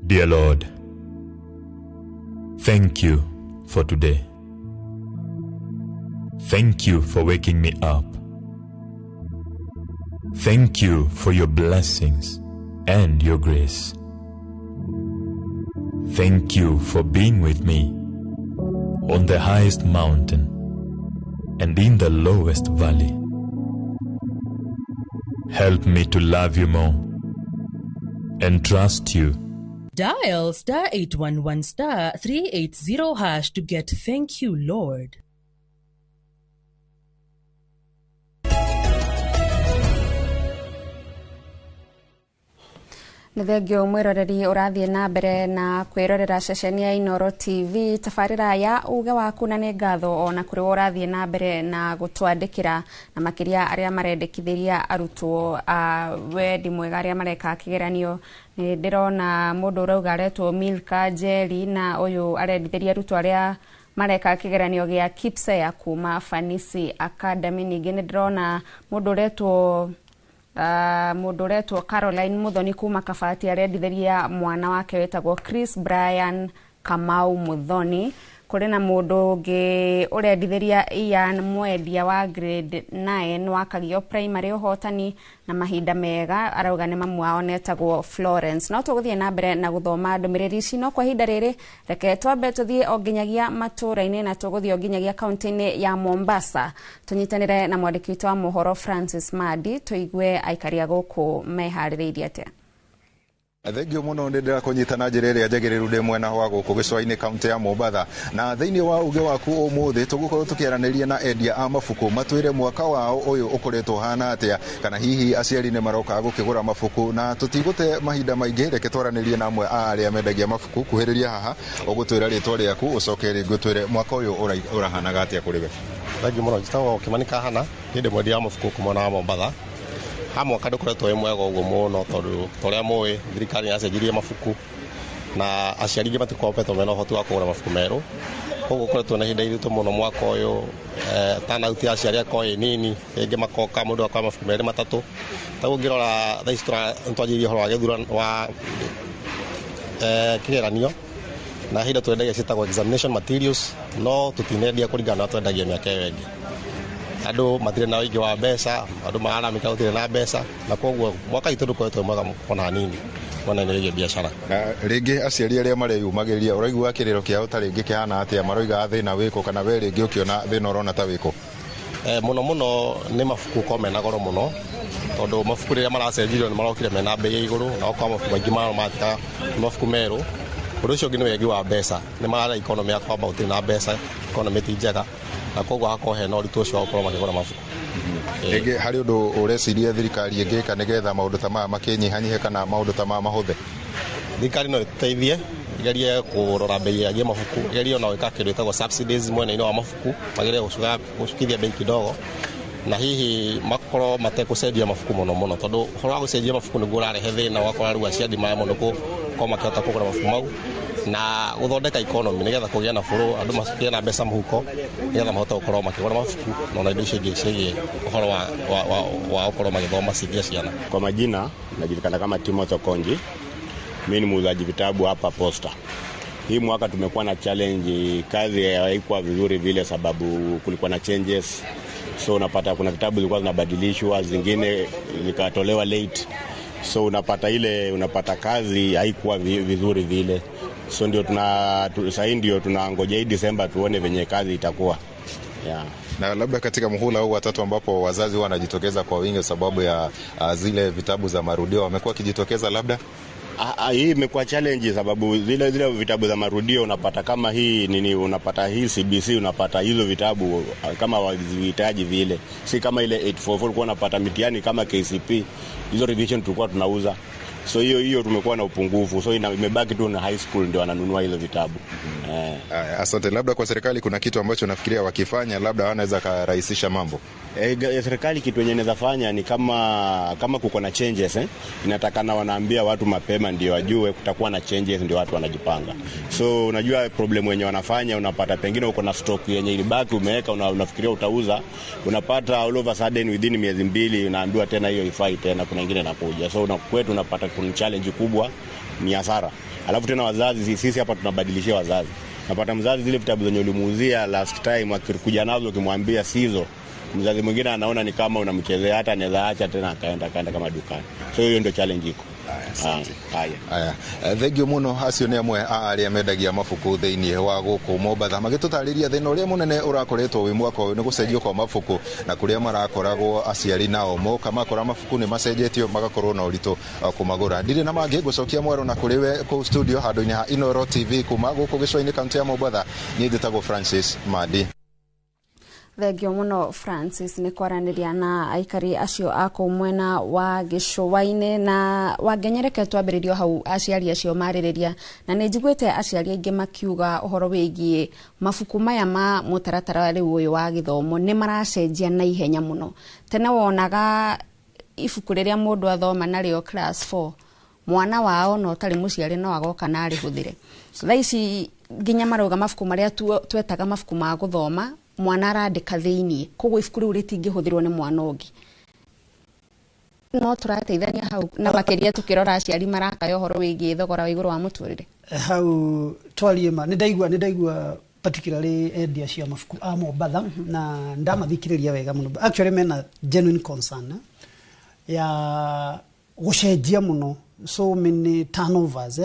Dear Lord, thank you for today. Thank you for waking me up. Thank you for your blessings and your grace. Thank you for being with me on the highest mountain and in the lowest valley. Help me to love you more and trust you. Dial star 811 star 380 hash to get Thank You, Lord. Nĩ thengio mwĩroreri ũrathiĩ na mbere na kwĩrorera ceceni ya Inooro TV tabarĩra ya uge waku, na nĩ ngatho ona kũrĩ we ũrathiĩ na mbere na gũtwandĩkĩra, na makĩria arĩa marendekithĩria arutwo a wendi mwega arĩa mareka kĩgeranio. Nĩ ndĩrona mũndũ ũrauga aretwo Milka Njeri, na ũyũ arendithĩria arutwo arĩa mareka kĩgeranio gĩa KPSEA kuma Fanisi Academy. Ningĩ nĩ ndĩrona mũndũ ũretwo Caroline Muthoni kuma Kabati arendithĩria mwana wake wĩtagwo Chris Brian Kamau Muthoni. Kũrĩ na mũndũ ũngĩ ũrendithĩria Ian Mwendia wa grade 9 wa Kagio Primary ũhotani na mahinda mega, arauga nĩ mamu wao netagwo Florence. No tũgũthiĩ na mbere na gũthoma ndũmĩrĩri ici, no kwa ihinda rĩrĩ reke twambe tũthiĩ o nginyagia matũra-inĩ, na tũgũthiĩ o nginyagia kaunti-inĩ ya Mombasa tũnyitanĩre na mwandĩki witũ wa mohoro Francis Madi, tũigue aikari a gũkũ meharĩrĩirie atĩa. Thengio muno nĩ ndĩrakũnyita na njĩra ĩrĩa njagĩrĩru ndĩ mwena wa gũkũ gĩcũa-inĩ kaunti ya Mombatha. Na thĩinĩ wa uge waku ũmũthĩ tũgũkorwo tũkĩaranĩria na endia a mabuku matwĩre mwaka wao ũyũ ũkoretwo ũhana atĩa, kana hihi aciari nĩ maroka gũkĩgũra mabuku. Na tũtigũte mahinda maingĩ, reke twaranĩrie na amwe a arĩa mendagia mabuku. Kuhĩrĩria haha ũgũtwĩra rĩtwa rĩaku, ũcoke rĩngĩ ũtwĩre mwaka ũyũ ũrahanaga atĩa kũrĩ we. Thengio mũno, njĩtagwo Kĩmani Kahana, niĩ ndĩ mwendia wa mabuku kuma mwena wa Mombatha. Ha mwaka ndũkoretwo wĩ mwega ũguo mũno, tondũ ta ũrĩa mũĩ thirikari nĩyacenjirie mabuku na aciari aingĩ matikoretwo mena ũhoti wa kũgũra mabuku merũ. Koguo ũkoretwo na ihinda iritũ mũno mwaka ũyũ. Turnout ya aciari akorwo ĩ nini, rĩngĩ makoka mũndũ akoya mabuku merĩ matatũ. Taguo ũngĩrora thaa ici nĩtwanjĩrĩirie ũhoro wa gĩthurano wa kĩgeranio, na hinda twendagia ciĩtagwo examination materials, no tũtinendia kũringana na twendagia mĩaka ĩyo ĩngĩ. Andũ matirĩ na ũingĩ wa mbeca, andũ mararamĩka gũtirĩ na mbeca, na koguo mwaka witũ ndũkoretwo mwega ona hanini mwena-inĩ wĩgiĩ biacara. Na rĩngĩ aciari arĩa mareyumagĩria, ũraigua kĩrĩro kĩao ta rĩngĩ kĩhana atĩa? Maroiga thĩna wĩkũ, kana we rĩngĩ ũkĩona thĩna ũrona ta wĩkũ? Mũno mũno nĩ mabuku gũkorwo mena goro mũno, Tondũ mabuku rĩrĩa maracenjirio nĩ marokire mena bei ya igũrũ, na okorwo mabuku maingĩ mao matuĩka nĩ mabuku merũ. Ũndũ ũcio ũngĩ nĩ wegi wa mbeca, nĩ marara economy ya kwamba gũtirĩ na mbeca, economy ti njega, na koguo hakorwo hena ũritũ ũcio wa gũkorwo makĩgũra mabuku. Rĩngĩ harĩ ũndũ ũreciria thirikari ĩngĩka nĩgetha maũndũ ta maya makĩnyihanyihe kana maũndũ ta maya mahũthe? Thirikari no ĩteithie, igerie kũrora bei ya mabuku, igerie ona gwĩka kĩndũ gĩtagwo subsidies mwena-inĩ wa mabuku, magerie gũcukithia bei kidogo, na hihi makorwo matekũcenjia mabuku mũno mũno, tondũ ũhoro wa gũcenjia mabuku nĩguo ũrarehe thĩna, ũgakora rĩu aciari maremwo nĩ gũkorwo makĩhota kũgũra mabuku mau, na gũthondeka economy nĩgetha kũgĩe na flow, andũ magĩe na mbeca mũhuko nĩgetha mahote gũkorwo makĩgũra mabuku na ona indo icio ingĩ ciĩgiĩ ũhoro wa gũkorwo magĩthoma ciĩgiĩ ciana. Kwa majina najulikana kama Timothy Okonji. Mimi ni muuzaji vitabu hapa Posta. Hii mwaka tumekuwa na challenge, kazi haikuwa vizuri vile sababu kulikuwa na changes. So unapata kuna vitabu zilikuwa zinabadilishwa, zingine zikatolewa late. So unapata ile unapata kazi haikuwa vizuri vile. So ndio sasa ndio tunangoja hii December tuone venye kazi itakuwa. Yeah. Na labda katika muhula huu watatu ambapo wazazi wanajitokeza kwa wingi sababu ya zile vitabu za marudio, wamekuwa kijitokeza labda? Hii imekuwa challenge sababu zile vitabu za marudio unapata kama hii nini, unapata hii CBC, unapata hizo vitabu kama wazihitaji vile. Si kama ile 844 ulikuwa unapata mitihani kama KCP, hizo revision tulikuwa tunauza. So hiyo tumekuwa na upungufu. So imebaki tu na high school ndio wananunua hizo vitabu. Asante. Labda kwa serikali kuna kitu ambacho nafikiria wakifanya labda wanaweza karahisisha mambo. Serikali kitu yenye inaweza fanya ni kama kuko na changes, inatakana wanaambia watu mapema ndio wajue kutakuwa na changes, ndio watu wanajipanga. So unajua problem wenye wanafanya, unapata pengine uko na stock yenye ilibaki umeweka, unafikiria utauza, unapata all of a sudden within miezi 2 unaambiwa tena hiyo ifai tena, kuna nyingine inakuja. So kwetu unapata kuna challenge kubwa, ni hasara. Alafu tena wazazi, sisi hapa tunabadilishia wazazi. Napata mzazi zile vitabu zenye ulimuuzia last time akikuja nazo ukimwambia sizo, mzazi mwingine anaona ni kama unamchezea, hata anaweza acha tena akaenda kama dukani. So hiyo ndio challenge iko. Aya. Thank you muno acio nĩ amwe a arĩa mendagia mabuku thĩinĩ wa gũkũ Mombatha magĩtũtarĩria thĩna ũrĩa mũnene ũrakoretwo wĩ mwaka ũyũ nĩ gũcenjio kwa mabuku, na kũrĩa marakoragwo aciari nao moka makora mabuku nĩ macenjetio magakorwo na ũritũ kũmagũra. Ndirĩ na mangĩ, ngũcokia mwero na kũrĩ we kũu studio handũ-inĩ ha Inooro TV kuma gũkũ gĩcũa-inĩ kaunti ya Mombatha. Niĩ njĩtagwo Francis Mandi. Thengio muno Francis nĩ kwaranĩria na aikari acio a kũu mwena wa gĩcũa-inĩ. Na wangenyereke twambĩrĩrio hau aciari acio marĩrĩria, na nĩ njiguĩte aciari aingĩ makiuga ũhoro wĩgiĩ mabuku maya ma mũtaratara rĩu ũyũ wa gĩthomo nĩ maracenjia na ihenya mũno. Tene wonaga ibuku rĩrĩa mũndũ athoma narĩo class 4, mwana wao no ũtarĩ mũciari no agoka na arĩhũthĩre. Thaa ici nginya marauga mabuku marĩa twetaga mabuku ma gũthoma, mwana arandĩka thĩiniĩ, koguo ibuku rĩu rĩtingĩhũthĩrwo nĩ mwana ũngĩ. No tũrateithania hau, na makĩria tũkĩrora aciari marakaya ũhoro wĩgiĩ thogora wa igũrũ wa mũtũrĩre. Hau twarie ma nĩ ndaigua particularly endia cia mabuku a Mombatha, na ndamathikĩrĩria wega mũno. Actually mena genuine concern ya gũcenjia mũno, so many turnovers.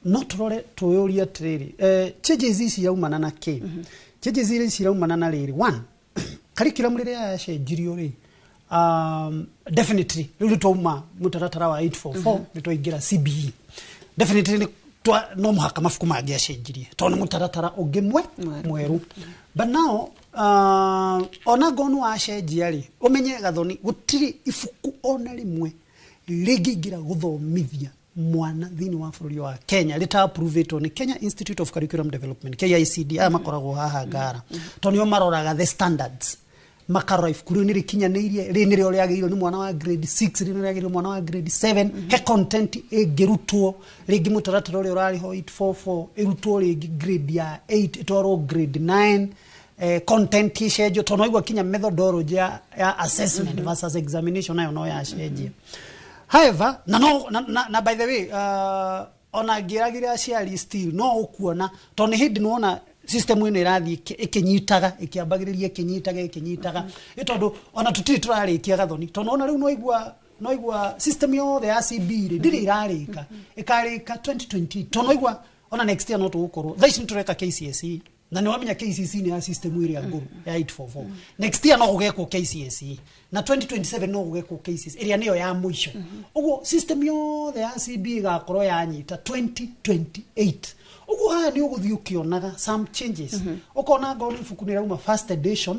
No turore tuyũrie atĩrĩrĩ, changes ici iraumana na kĩ? Changes ici ciraumana na rĩrĩ, one, curriculum rĩrĩa yacenjirio rĩ, definitely rĩu nĩtwauma mũtaratara wa 844 nĩtwaingĩra CBE. Definitely no mũhaka mabuku mangĩ acenjirie tondũ nĩ mũtaratara ũngĩ mwerũ. But now ona ngonu wacenjia rĩ, ũmenye Gathoni gũtirĩ ibuku ona rĩmwe rĩngĩingĩra gũthomithia mwana thĩinĩ wa bũrũri wa Kenya rĩta-approvetwo nĩ Kenya Institute of Curriculum Development KICD, aya makoragwo haha Ngara, tondũ nĩo maroraga the standards, makarora ibuku rĩu nĩ rĩkinyanĩirie, rĩrĩ nĩrĩo rĩagĩrĩirwo nĩ mwana wa grade 6, rĩrĩ nĩrĩo rĩagĩrĩirwo mwana wa grade 7, he content ĩngĩrutwo rĩngĩ mũtaratara ũrĩa ũrarĩ ho 844 ĩrutwo rĩngĩ grade ya 8 ĩtwarwo grade 9, content icenjio tondũ waigua kinya methodology ya assessment versus examination nayo no yacenjia. However, na by the way, ona ngĩragĩra aciari still no ũkuona tondũ nĩ hĩndĩ nĩwona system ĩno ĩrathiĩ ĩkĩnyitaga, ĩkĩambagĩrĩria ĩkĩnyitaga nĩ tondũ ona tũtirĩ tũrarĩkia Gathoni, tondũ ona rĩu no igua system yothe ya CB rĩ ndĩrĩ ĩrarĩka, ĩkarĩka 2020, tondũ no igua ona next year no tũgũkorwo thaa ici nĩ tũreka KCSE Na nĩ wamenya KCC nĩ ya system ĩrĩa ngũrũ ya 844. Next year no gũgekwo KCSE, na 2027 no gũgekwo KCSE ĩrĩa nĩyo ya mũico. Ũguo system yothe ya CB ĩgakorwo yanyita 2028. Ũguo haha nĩ ũgũthiĩ ũkĩonaga some changes, ũkona ngorwo nĩ ibuku nĩ rauma first edition,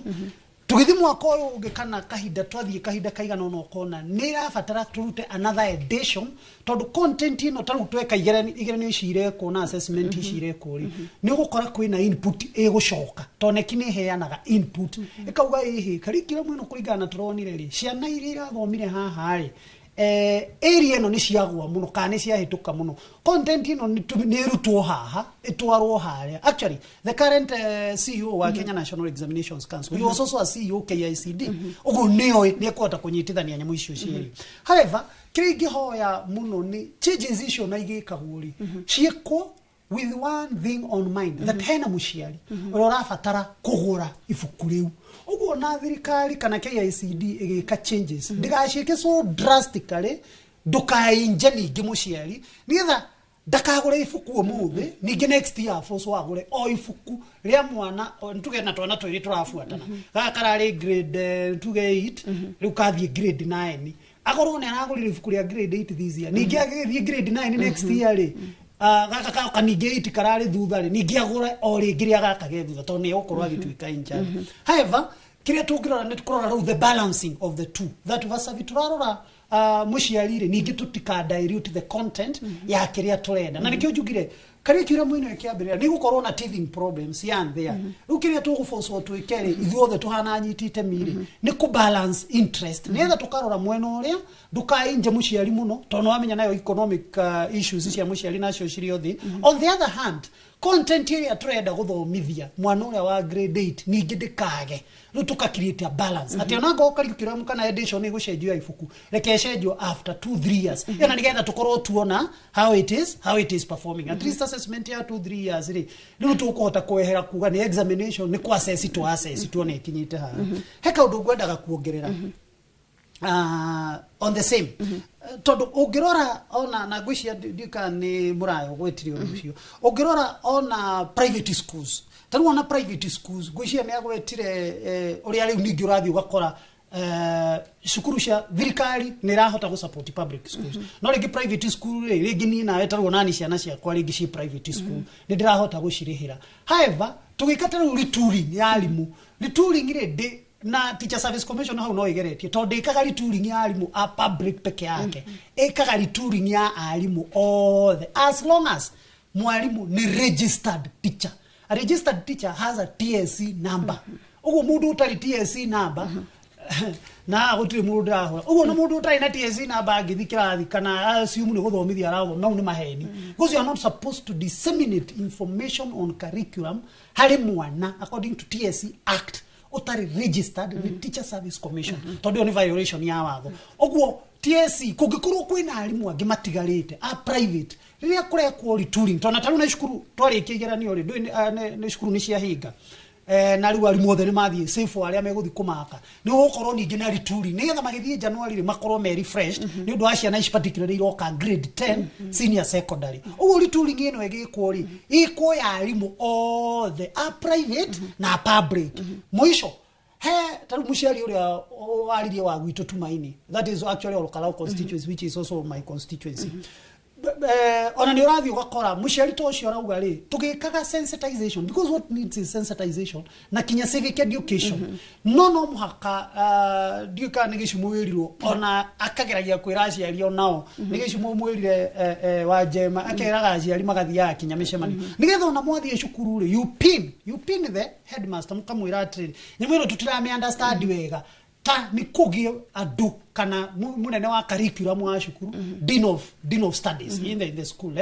tũgĩthiĩ mwaka ũyũ ũngĩ kana kahinda twathiĩ kahinda kaigana ũna, ũkona nĩ ĩrabatara tũrute another edition, tondũ content ĩno ta rĩu tweka igeranio ici irekwo na assessment ici irekwo rĩ, nĩ ũgũkora kwĩna input ĩgũcoka, tondũ KNEC nĩ ĩheanaga input ĩkauga ĩhĩ curriculum ĩno kũringana na tũronire rĩ, ciana iria irathomire haha rĩ, area ĩno nĩ ciagwa mũno kana nĩ ciahĩtũka mũno, content ĩno nĩ ĩrutwo haha ĩtwarwo harĩa. Actually, the current CEO wa Kenya National Examinations Council, he was also a CEO KICD. Ũguo nĩoĩ nĩ ekũhota kũnyitithania nyamũ icio cierĩ. However, kĩrĩa ingĩhoya mũno nĩ changes icio na igĩkagwo rĩ, ciĩkwo with one thing on mind, that hena mũciari ũrĩa ũrabatara kũgũra ibuku rĩu. Ũguo na thirikari kana KICD ĩgĩka changes, ndĩgaciĩke so drastically ndũkainje ningĩ mũciari, nĩgetha ndakagũre ibuku ũmũthĩ, ningĩ next year force wagũre o ibuku rĩa mwana tuge na twana twĩrĩ tũrabuatana, gaka kararĩ grade tuge 8, rĩu kathiĩ grade 9, akorwo nĩ aragũrire ibuku rĩa grade 8 this year, ningĩ agĩthiĩ grade 9 next year rĩ, gaka kaoka ningĩ 8 kararĩ thutha rĩ, ningĩ agũre o rĩngĩ rĩa gaka ge thutha, tondũ nĩ egũkorwo agĩtuĩka injured. However, kĩrĩa tũngĩrora nĩ kũrora rĩu the balancing of the two, that vasavi tũrarora mũciari rĩ, ningĩ tũtika dilute the content ya kĩrĩa tũrenda. Na nĩkĩo njugire curriculum ĩno ĩkĩambĩrĩra nĩ gũkorwo na teething problems ya there. Rĩu kĩrĩa tũgũbocwo twĩke rĩ, ithuothe tũhana anyiti itemi rĩ, nĩ kũ balance interest, nĩgetha tũkarora mwena ũrĩa ndũkainje mũciari mũno, tondũ nĩwamenya nayo economic issues cia mũciari nacio cirĩ o thĩ. On the other hand, content ĩrĩa tũrenda gũthomithia mwana ũrĩa wa grade 8 ningĩ ndĩkage. Rĩu tũka create a balance atĩ ona ngorwo curriculum kana edition ĩgũcenjio ya ibuku, reke ĩcenjio after 2 3 years ĩna, nĩgetha tũkorwo tuona how it is performing, at least assessment ya 2 3 years rĩ, rĩu tũkũhota kwehera kuga nĩ examination, nĩ kũ assess to assess tuone ĩkinyĩte haha. He kaũndũ ngwendaga kuongerera on the same, tondũ ũngĩrora ona na ngwĩciria ndiũĩ kana nĩ mũraya ũgwetire ũndũ ũcio, ũngĩrora ona private schools, ta rĩu ona private schools ngwĩciria nĩ agwetire ũrĩa rĩu ningĩ ũrathiĩ ũgakora cukuru cia thirikari nĩ ĩrahota gũ support public schools, no rĩngĩ private school rĩ, rĩngĩ niĩ nawe ta rĩu onani ciana ciakwa rĩngĩ ciĩ private school, nĩ ndĩrahota gũcirĩhĩra. However, tũgĩka ta rĩu retooling ya arimũ, retooling rĩ, ndĩ na Teacher Service Commission hau no igeretie, tondũ ndĩkaga retooling ya arimũ a public peke yake, ĩkaga retooling ya arimũ othe as long as mwarimu nĩ registered teacher. A registered teacher has a TSC number. Ũguo mũndũ ũtarĩ TSC number, na gũtirĩ mũndũ ndĩrahũra ũguo, na mũndũ ũtarĩ na TSC number angĩthiĩ kĩrathi kana assume nĩ gũthomithia arathoma, mau nĩ maheni, because you are not supposed to disseminate information on curriculum harĩ mwana according to TSC Act ũtarĩ registered nĩ Teacher Service Commission, tondũ ĩyo nĩ violation ya watho. Ũguo TSC, kũngĩkorwo kwĩna arimũ angĩ matigarĩte a private rĩrĩa kũrekwo retooling, tondũ na tarĩu nĩ cukuru twarĩkia igeranio rĩ, ndũĩ nĩ cukuru nĩ ciahinga, na rĩu arimũ othe nĩ mathiĩ safe, arĩa megũthiĩ kũmaka nĩ gũkorwo ningĩ na retooling, nĩgetha magĩthiĩ January rĩ, makorwo me refreshed nĩ ũndũ wa ciana ici particularly iroka grade 10 senior secondary. Ũguo retooling ĩno ĩgĩkwo rĩ, ĩkwo ya arimũ othe a private na a public. Mũico, he ta rĩu mũciari ũrĩa waririe wa gwitũ Tumaini, that is actually Olkalou constituency, which is also my constituency, ona nĩ ũrathiĩ ũgakora mũciari ta ũcio arauga rĩ, tũgĩkaga sensitization, because what needs is sensitization na kinya civic education. No mũhaka, ndiũĩ kana nĩ gĩcumo wĩrirwo, ona akageragia kwĩra aciari onao nĩ gĩcumo mwĩrire wa njema, akeraga aciari magathiaga kinya mĩcemanio, nĩgetha ona mwathiĩ cukuru rĩ, you pin the headmaster, mũkamwĩra atĩrĩrĩ, nyamũ ĩno tũtiramĩ understand wega, ta nĩ kũgĩe andũ kana mũnene wa curriculum wa cukuru, dean of studies in the school,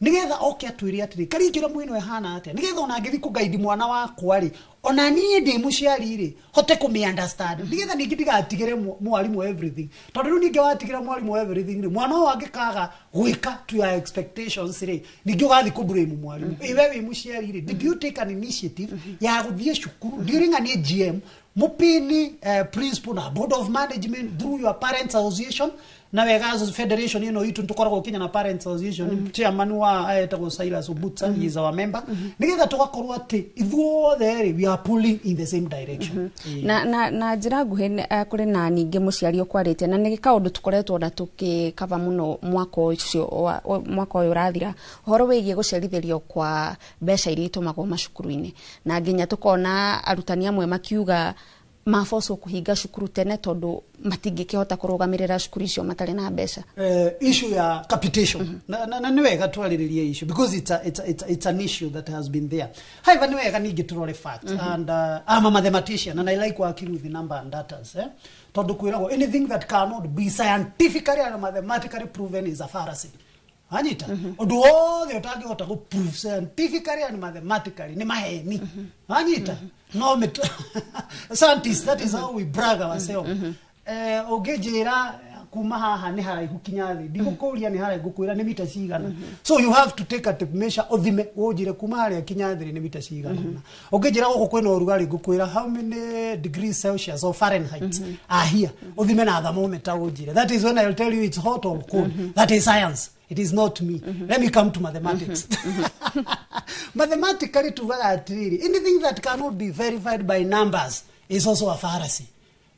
nĩgetha oke atwĩre atĩrĩ, curriculum ĩno ĩhana atĩa, nĩgetha ona ngĩthiĩ kũguide mwana wakwa rĩ, ona niĩ ndĩ mũciari rĩ, hote kũmĩ understand, nĩgetha ningĩ ndigatigĩre mwarimũ everything, tondũ rĩu ningĩ watigĩra mwarimũ everything rĩ, mwana ũyũ angĩkaga gwĩka to your expectations rĩ, ningĩ ũgathiĩ kũ blame mwarimũ. Ĩ we wĩ mũciari rĩ, did you take an initiative ya gũthiĩ cukuru during an AGM, mũpini principal na board of management through your parents association, Na wega federation ĩno itũ tũkoragwo Kenya na Parents Association, chairman wa etagwo Silas Obutsa, he is our member, nĩgetha tũgakorwo atĩ ithuothe rĩ, we are pulling in the same direction. Na njĩra nguhĩ, kũrĩ na ningĩ mũciari ũkwarĩtie, na nĩ kaũndũ tũkoretwo na tũkĩkava mũno mwaka ũcio mwaka ũyũ ũrathira, ũhoro wĩgiĩ gũcerithĩrio kwa mbeca iria itũmagwo macukuru-inĩ, na nginya tũkona arutani amwe makiuga mabocwo kũhinga cukuru tene tondũ matingĩkĩhota kũrũgamĩrĩra cukuru icio matarĩ na mbeca. Issue ya capitation, na nĩ wega twarĩrĩrie issue because it's an issue that has been there. However, nĩ wega ningĩ tũrore facts, and I'm a mathematician and I like working with the number and data, eh? Tondũ kwĩragwo anything that cannot be scientifically and mathematically proven is a fallacy. Anyita, ũndũ wothe ũtangĩhota gũ prove scientifically and mathematically nĩ maheni. Anyita, no scientists, that is how we brag ourselves. Ũngĩnjĩra kuma haha nĩ haraihu kinya thĩ, ndigũkũria nĩ haraihu, ngũkwĩra nĩ mita cigana. So you have to take a tape measure, ũthime, ũnjĩre kuma harĩa kinya thĩ nĩ mita cigana. Ũngĩnjĩra gũkũ kwĩna ũrugarĩ, ngũkwĩra how many degrees Celsius or Fahrenheit are here, ũthime na thermometer ũnjĩre. That is when I'll tell you it's hot or cold. That is science, it is not me. Let me come to mathematics. Mathematically tugaga atĩrĩrĩ, anything that cannot be verified by numbers is also a fallacy.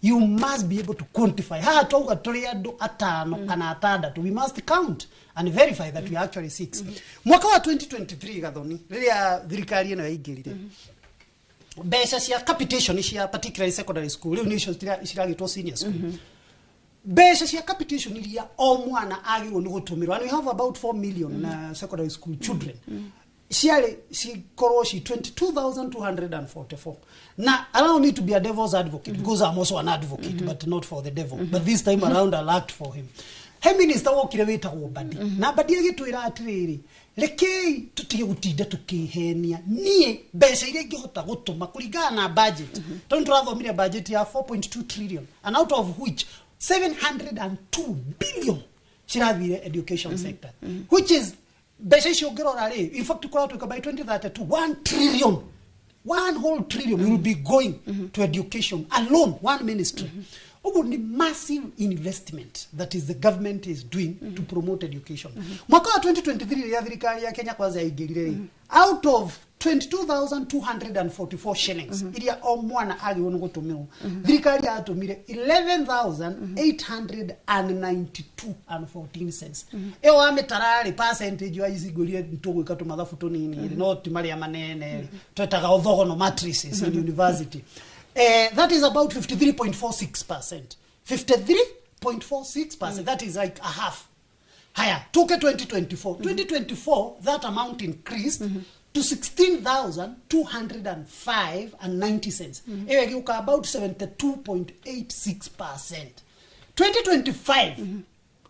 You must be able to quantify. Haha twauga tũrĩ andũ atano kana atandatũ, we must count and verify that we are actually six. Mwaka wa 2023, Gathoni, rĩrĩa thirikari ĩno yaingĩrire, mbeca cia capitation cia particularly secondary school, rĩu nĩcio ciragĩtwo senior school, mbeca cia capitation iria o mwana agĩrĩirwo nĩ gũtũmĩrwo, and we have about 4 million secondary school children, ciarĩ cikorwo ci 22,244. Na allow me to be a devil's advocate, because I'm also an advocate, but not for the devil, but this time around I'll act for him. He minister wokire wĩtagwo Mbadi, na Mbadi agĩtwĩra atĩrĩrĩ, rekei tũtige gũtinda tũkĩhenia, niĩ mbeca iria ingĩhota gũtũma kũringana na budget, tondũ tũrathomire budget ya 4.2 trillion, and out of which 702 billion cirathire education sector, which is mbeca icio ũngĩrora rĩ, in fact kũratuĩka by 2032 1 trillion, one whole trillion will be going to education alone, one ministry. Ũguo nĩ massive investment that is the government is doing to promote education. Mwaka wa 2023, rĩrĩa thirikari ya Kenya Kwanza yaingĩrire rĩ, out of 22,244 shillings iria o mwana agĩrĩirwo nĩ gũtũmĩrwo, thirikari yatũmire 11,892 and 14 cents. Ĩyo wamĩtara rĩ, percentage wa ici ngũrie tũgwĩka tũmathabu tũnini rĩ, no ti marĩa manene rĩ, twetaga orthogonal matrices in university. That is about 53.46%. 53.46%. That is like a half. Haya, tuke 2024. 2024, that amount increased to 16,205 and 90 cents. Ĩyo ĩgĩũka about 72.86%. 2025,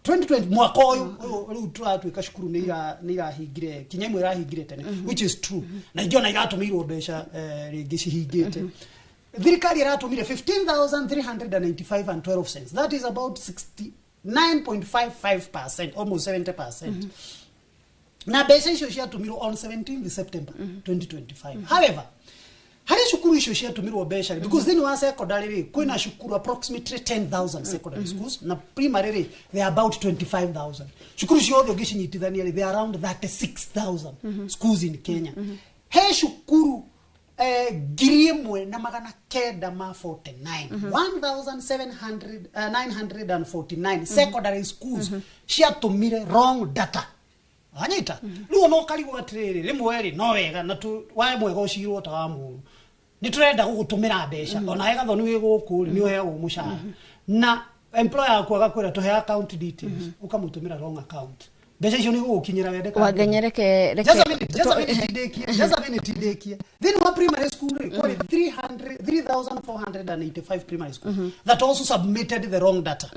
2020, mwaka ũyũ ũyũ rĩu tũratuĩka cukuru nĩ irahingire, kinya imwe irahingire tene, which is true, na ingĩ ona iratũmĩirwo mbeca, rĩngĩ cihingĩte. Thirikari ĩratũmire 15,395 and 12 cents. That is about 69.55%, almost 70%. Na mbeca icio ciatũmirwo on 17th September 2025. However, harĩ cukuru icio ciatũmirwo mbeca rĩ, because thĩinĩ wa secondary rĩ, kwĩna cukuru approximately 10,000 secondary schools, na primary rĩ, they are about 25,000. Cukuru ciothe ũngĩcinyitithania rĩ, they are around 36,000 schools in Kenya. He cukuru 1949, 1700 949 secondary schools ciatũmire wrong data. Anyita, rĩu ona ũkarigwo atĩrĩrĩ, rĩmwe rĩ, no wega na tu wa mwega ũcirwo ta wa mũru, nĩ tũrenda gũgũtũmĩra mbeca. Ona we Gathoni wĩ gũkũ rĩ, nĩ ũheagwo mũcara na employer yaku agakwĩra tũhe account details, ũkamũtũmĩra wrong account, mbeca icio nĩ igũgũkinyĩra wende kana Wangenye, reke Just a minute, just a minute ndĩkie, just a minute ndĩkie. Thĩinĩ wa primary school rĩ, kwarĩ 300 3485 primary schools that also submitted the wrong data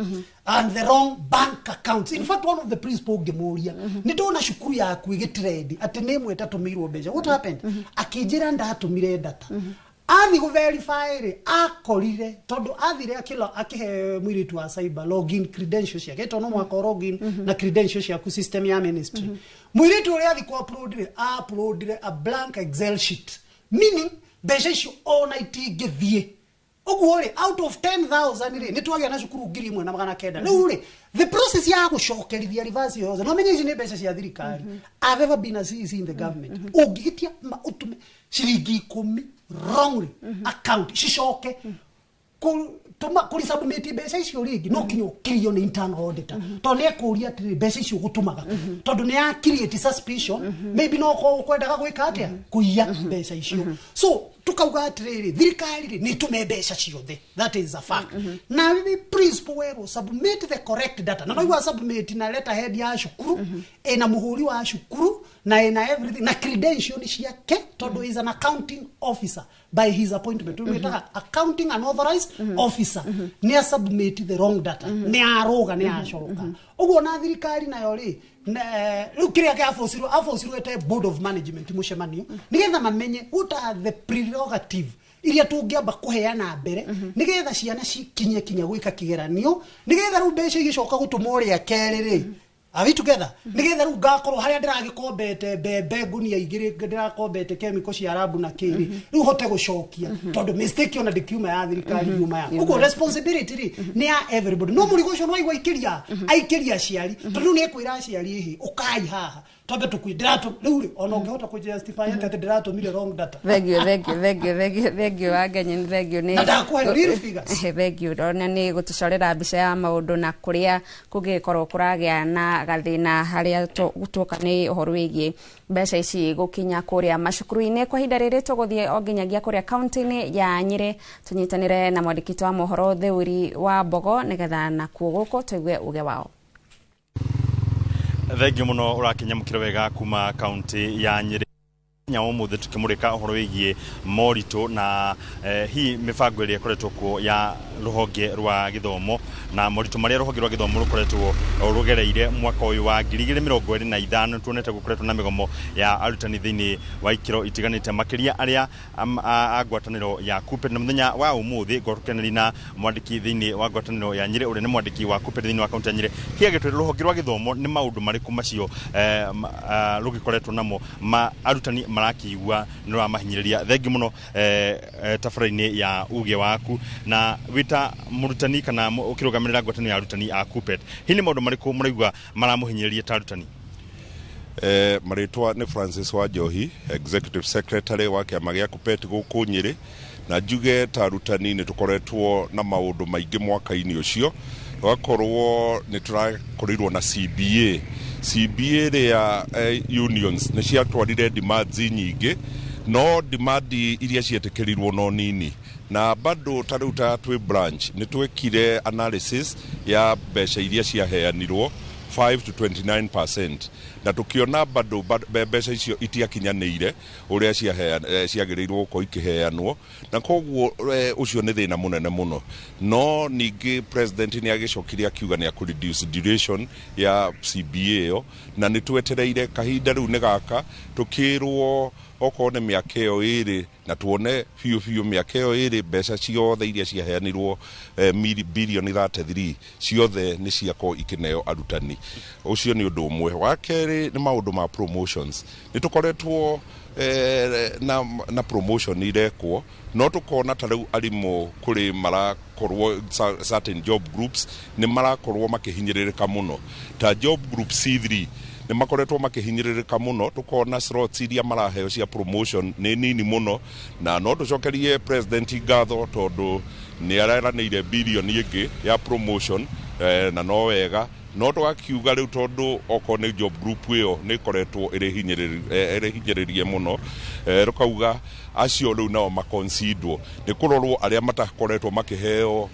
and the wrong bank accounts. In fact, one of the principal ngĩmũria, nĩ ndona cukuru yaku ĩgĩtrend atĩ nĩ ĩmwe ĩtatũmĩirwo mbeca, what happened? Akĩnjĩra ndatũmire data. Athi gũ verify rĩ, akorire tondũ athire akĩlo akĩhe mũirĩtu wa cyber login credentials ciake, tondũ no mũhaka login na credentials ciaku system ya ministry. Mũirĩtu ũrĩa athi ku upload rĩ, uploadire a blank Excel sheet, meaning mbeca icio ona itingĩthiĩ. Ũguo rĩ, out of 10,000 rĩ, nĩ twagĩa na cukuru 1900. Rĩu rĩ, the process ya gũcokerithia reverse yothe, no menye ici nĩ mbeca cia thirikari. I've ever been a CEC in the government. Ũngĩhĩtia ũtũme ciringi 10 wrongly account cicoke kũri submit mbeca icio rĩngĩ, no kinya ũkirio nĩ internal auditor, tondũ nĩ ekũria atĩrĩrĩ, mbeca icio ũgũtũmaga, tondũ nĩ ya create suspicion, maybe no korwo ũkwendaga gwĩka atĩa, kũiya mbeca icio. So tukauga atĩrĩrĩ, thirikari rĩ, nĩ ĩtũme mbeca ciothe, that is a fact. Na principal werwo submit the correct data, na noigua submit na letterhead ya cukuru, ĩna mũhũri wa cukuru na ĩna everything na credential ciake, tondũ is an accounting officer by his appointment. Wĩtaga accounting and authorized officer. Nĩ a submit the wrong data, nĩ arũga, nĩ acoroka ũguo. Na thirikari nayo rĩ, rĩu kĩrĩa kĩabocirwo abocirwo ete board of management mũcemanio, nĩgetha mamenye what are the prerogative iria tũngĩamba kũheana mbere, nĩgetha ciana cikinye kinya gwĩka kĩgeranio, nĩgetha rĩu mbeca igĩcoka gũtũmwo rĩa kerĩ rĩ. Are we together? Nĩgetha rĩu ngakorwo harĩa ndĩragĩkombete mbembe ngunia 2, ndĩrakombete chemical cia rabu na kĩrĩ, rĩu hote gũcokia, tondũ mistake ona ndĩkiuma ya thirikari, yuma ya ũguo. Responsibility rĩ, nĩ ya everybody, no mũrigo ũcio no aigua aikĩria aikĩria aciari, tondũ rĩu nĩ ekwĩra aciari, ĩhĩ, ũkai haha twambe tũkui ndĩratũ rĩu rĩ, ona ũngĩhota kũ justify atĩ ndĩratũmire wrong data. Thank you, thank you, thank you, thank you, thank you, Wangenye, nĩ thank you nĩ Na ndakũhe real figures. Thank you, ona nĩ gũtũcorera mbica ya maũndũ na kũrĩa kũngĩkorwo kũragĩa na gathĩna harĩa tuoka nĩ ũhoro wĩgiĩ mbeca ici gũkinya kũrĩa macukuru-inĩ. Kwa ihinda rĩrĩ tũgũthiĩ o nginyagia kũrĩa kaunti-inĩ ya Nyĩrĩ, tũnyitanĩre na mwandĩki wa mohoro Theuri wa Mbogo, nĩgetha nakuo gũkũ tũigue uge wao. Thengio muno, ũrakinyamũkĩra wega kuma kaunti ya Nyĩrĩ nya ũmũthĩ, tukĩmũrĩka ũhoro wĩgiĩ moritũ na hihi mĩbango ĩrĩa ĩkoretwo kuo ya rũhonge rwa gĩthomo, na moritũ marĩa rũhonge rwa gĩthomo rũkoretwo rũgereire mwaka ũyũ wa 2025. Tuonete gũkoretwo na mĩgomo ya arutani thĩinĩ wa ikĩro itiganĩte, makĩria arĩa a ngwatanĩro ya KUPPET. Na mũthenya wa ũmũthĩ ngwatanĩri na mwandĩki thĩinĩ wa ngwatanĩro ya Nyĩrĩ, ũrĩa nĩ mwandĩki wa KUPPET thĩinĩ wa kaunti ya Nyĩrĩ, hihi agĩtwĩra rũhonge rwa gĩthomo nĩ maũndũ marĩkũ macio rũgĩkoretwo namo ma arutani marakĩigua nĩ rũramahinyĩrĩria. Thengi mũno tabarĩra-inĩ ya uge waku, na wĩta mũrutani kana ũkĩrũgamĩrĩra ngwatanĩro ya arutani a KUPPET, hihi nĩ maũndũ marĩkũ mũraigua maramũhinyĩrĩria ta arutani? Marĩtwa nĩ Francis Wanjohi, Executive Secretary wa kĩama gĩa KUPPET gũkũ Nyĩrĩ, na njuge ta arutani nĩ tũkoretwo na maũndũ maingĩ mwaka-inĩ ũcio. Tũgakorwo nĩ tũrakorirwo na CBA. CBA ĩrĩa unions nĩ ciatwarire demands nyingĩ, no demand iria cietĩkĩrirwo no nini. Na bado ta rĩu ta twĩ branch nĩ twekire analysis ya mbeca iria ciaheanirwo, 5 to 29%, na tukiona bado mbeca icio itiakinyanĩire ũrĩa ciagĩrĩirwo gũkorwo ikĩheanwo, na koguo ũcio nĩ thĩna mũnene mũno. No ningĩ president nĩ agĩcokire akiuga nĩ akũ reduce duration ya CBA ĩyo, na nĩ twetereire kahinda rĩu nĩ gaka tũkĩrwo okorwo nĩ mĩaka ĩyo 2, na tuone biũ biũ mĩaka ĩyo 2 mbeca ciothe iria ciaheanirwo, birioni 33 ciothe nĩ ciakorwo ikĩneo arutani. Ũcio nĩ ũndũ ũmwe. Wa kerĩ nĩ maũndũ ma promotions. Nĩ tũkoretwo na promotion irekwo, no tũkona ta rĩu arimũ kũrĩ marakorwo certain job groups nĩ marakorwo makĩhinyĩrĩrĩka mũno, ta job group C3 nĩ makoretwo makĩhinyĩrĩrĩka mũno. Tũkona slots iria maraheo cia promotion nĩ nini mũno, na no tũcokerie president ngatho tondũ nĩ areranĩire birioni ĩngĩ ya promotion, na no wega, no tũgakiuga rĩu tondũ okorwo nĩ job group ĩyo nĩ ĩkoretwo ĩrĩ hinyĩrĩrie mũno, rũkauga acio rĩu nao maconsiderwo, nĩ kũrorwo arĩa matakoretwo makĩheo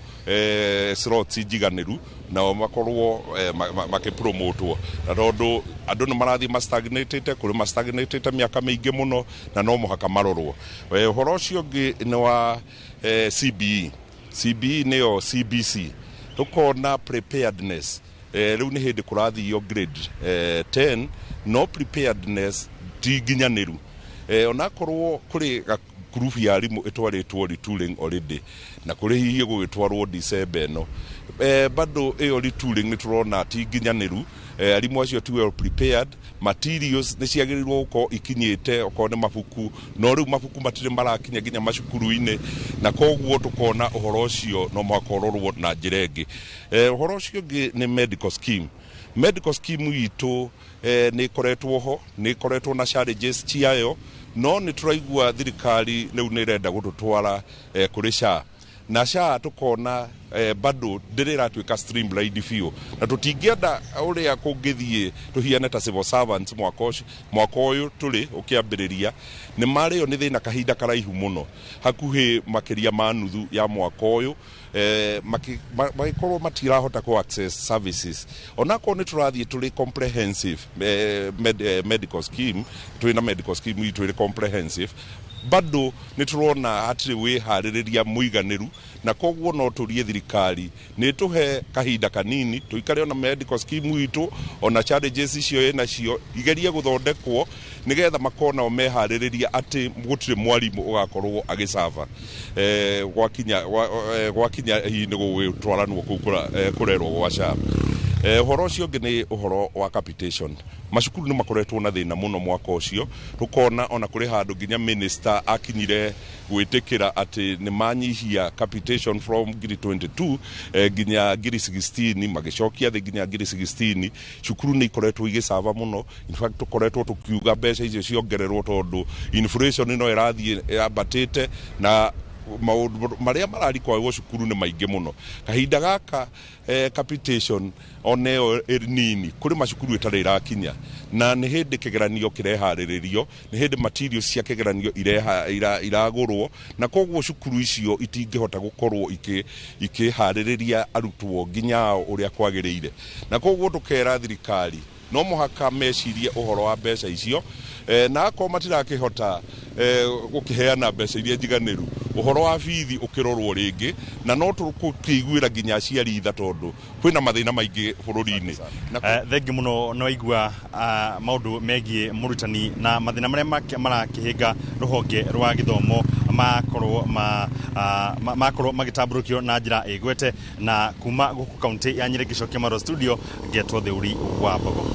slots njiganĩru, nao makorwo makĩpromotwo, na tondũ andũ nĩ marathiĩ mastagnatĩte, kũrĩ mastagnatĩte mĩaka mĩingĩ mũno, na no mũhaka marorwo. Ũhoro ũcio ũngĩ nĩ wa CBE. CBE nĩyo CBC. Tũkona preparedness, rĩu nĩ hĩndĩ kũrathio grade 10, no preparedness ti nginyanĩru. Onakorwo kũrĩ ngurubu ya arimũ ĩtwarĩtwo retooling already na kũrĩ hihi gũgĩtwarwo December ĩno, bado ĩyo retooling nĩ tũrona ti nginyanĩru. Arimũ acio ti well prepared, materials nĩ ciagĩrĩirwo gũkorwo ikinyĩte okorwo nĩ mabuku, no rĩu mabuku matirĩ marakinya nginya macukuru-inĩ, na koguo tũkona ũhoro ũcio no mũhaka ũrorwo na njĩra ĩngĩ. Ũhoro ũcio ũngĩ nĩ medical scheme. Medical scheme itũ nĩ ĩkoretwo ho, nĩ ĩkoretwo na challenges ciayo, no nĩ tũraigua thirikari rĩu nĩ ĩrenda gũtũtwara kũrĩ SHA, na SHA tũkona bado ndĩrĩ ĩratuĩka streamlined biũ, na tũtingĩenda ũrĩa kũngĩthiĩ tũhiane ta civil servants mwaka ũyũ tũrĩ ũkĩambĩrĩria nĩ marĩo nĩ thĩna kahinda karaihu mũno, hakuhĩ makĩria ma nuthu ya mwaka ũyũ, magĩkorwo matirahota kũ access services, onakorwo nĩ tũrathiĩ tũrĩ comprehensive medical scheme, twĩna medical scheme itũ ĩrĩ comprehensive, bado nĩ tũrona hatirĩ wĩharĩrĩria mũiganĩru, na koguo no tũrie thirikari nĩ tũhe kahinda kanini tũikare ona medical scheme itũ, ona challenges icio ĩnacio igerie gũthondekwo nĩgetha makorwo nao meharĩrĩria atĩ gũtirĩ mwarimũ ũgakorwo agĩcaba gwakinya hihi nĩ gũgĩtwaranwo kũu kũrerwo gwa SHA. Ũhoro ũcio ũngĩ nĩ ũhoro wa capitation. Macukuru nĩ makoretwo na thĩna mũno mwaka ũcio, tũkona ona kũrĩ handũ nginya minister akinyire gwĩtĩkĩra atĩ nĩ manyihia capitation from ngiri 22 nginya ngiri 16, magĩcokia thĩ nginya ngiri 16. Cukuru nĩ ikoretwo igĩcaba mũno, in fact tũkoretwo tũkiuga mbeca icio ciongererwo tondũ inflation no ĩrathiĩ yambatĩte na maũndũ marĩa mararikwarwo cukuru nĩ maingĩ mũno. Kahinda gaka capitation ona ĩyo ĩ nini kũrĩ macukuru ĩtarĩ ĩrakinya, na nĩ hĩndĩ kĩgeranio kĩreharĩrĩrio, nĩ hĩndĩ materials cia kĩgeranio iragũrwo, na koguo cukuru icio itingĩhota gũkorwo ikĩharĩrĩria arutwo nginya ao ũrĩa kwagĩrĩire, na koguo tũkera thirikari no mũhaka mecirie ũhoro wa mbeca icio, na akorwo matirakĩhota gũkĩheana mbeca iria njiganĩru, ũhoro wa bithi ũkĩrorwo rĩngĩ, na no tũkĩiguĩra nginya aciari tha tondũ kwĩna mathĩna maingĩ bũrũri-inĩ. Thengi mũno nĩ waigua maũndũ megiĩ mũrutani na mathĩna marĩa marakĩhĩnga rũhonge rwa gĩthomo makorwo magĩtambũrũkio na njĩra ĩgwete. Na kuma gũkũ kaunti ya Nyĩrĩ ngĩcokia Marwa studio ngetwo Theuri wa Mbogo.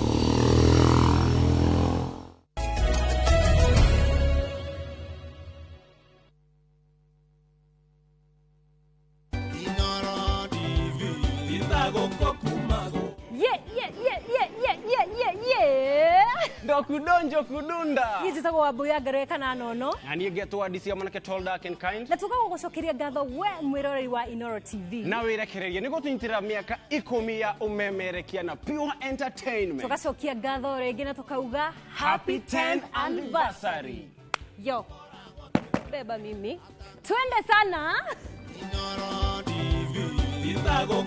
Kudonjo kudunda. Niĩ njĩtagwo Wambui ya Ngerwe kana Nono. Na niĩ ngetwo DC mwanake tall dark and kind. Na tũgagũcokeria ngatho we mwĩroreri wa Inoro TV. Na wĩrekererie nĩguo tũnyitĩrĩra mĩaka 10 ya ũmemerekia na pure entertainment. Tũgacokia ngatho rĩngĩ na tũkauga happy 10th anniversary. Yo. Beba mimi. Twende sana. Inoro TV. Itago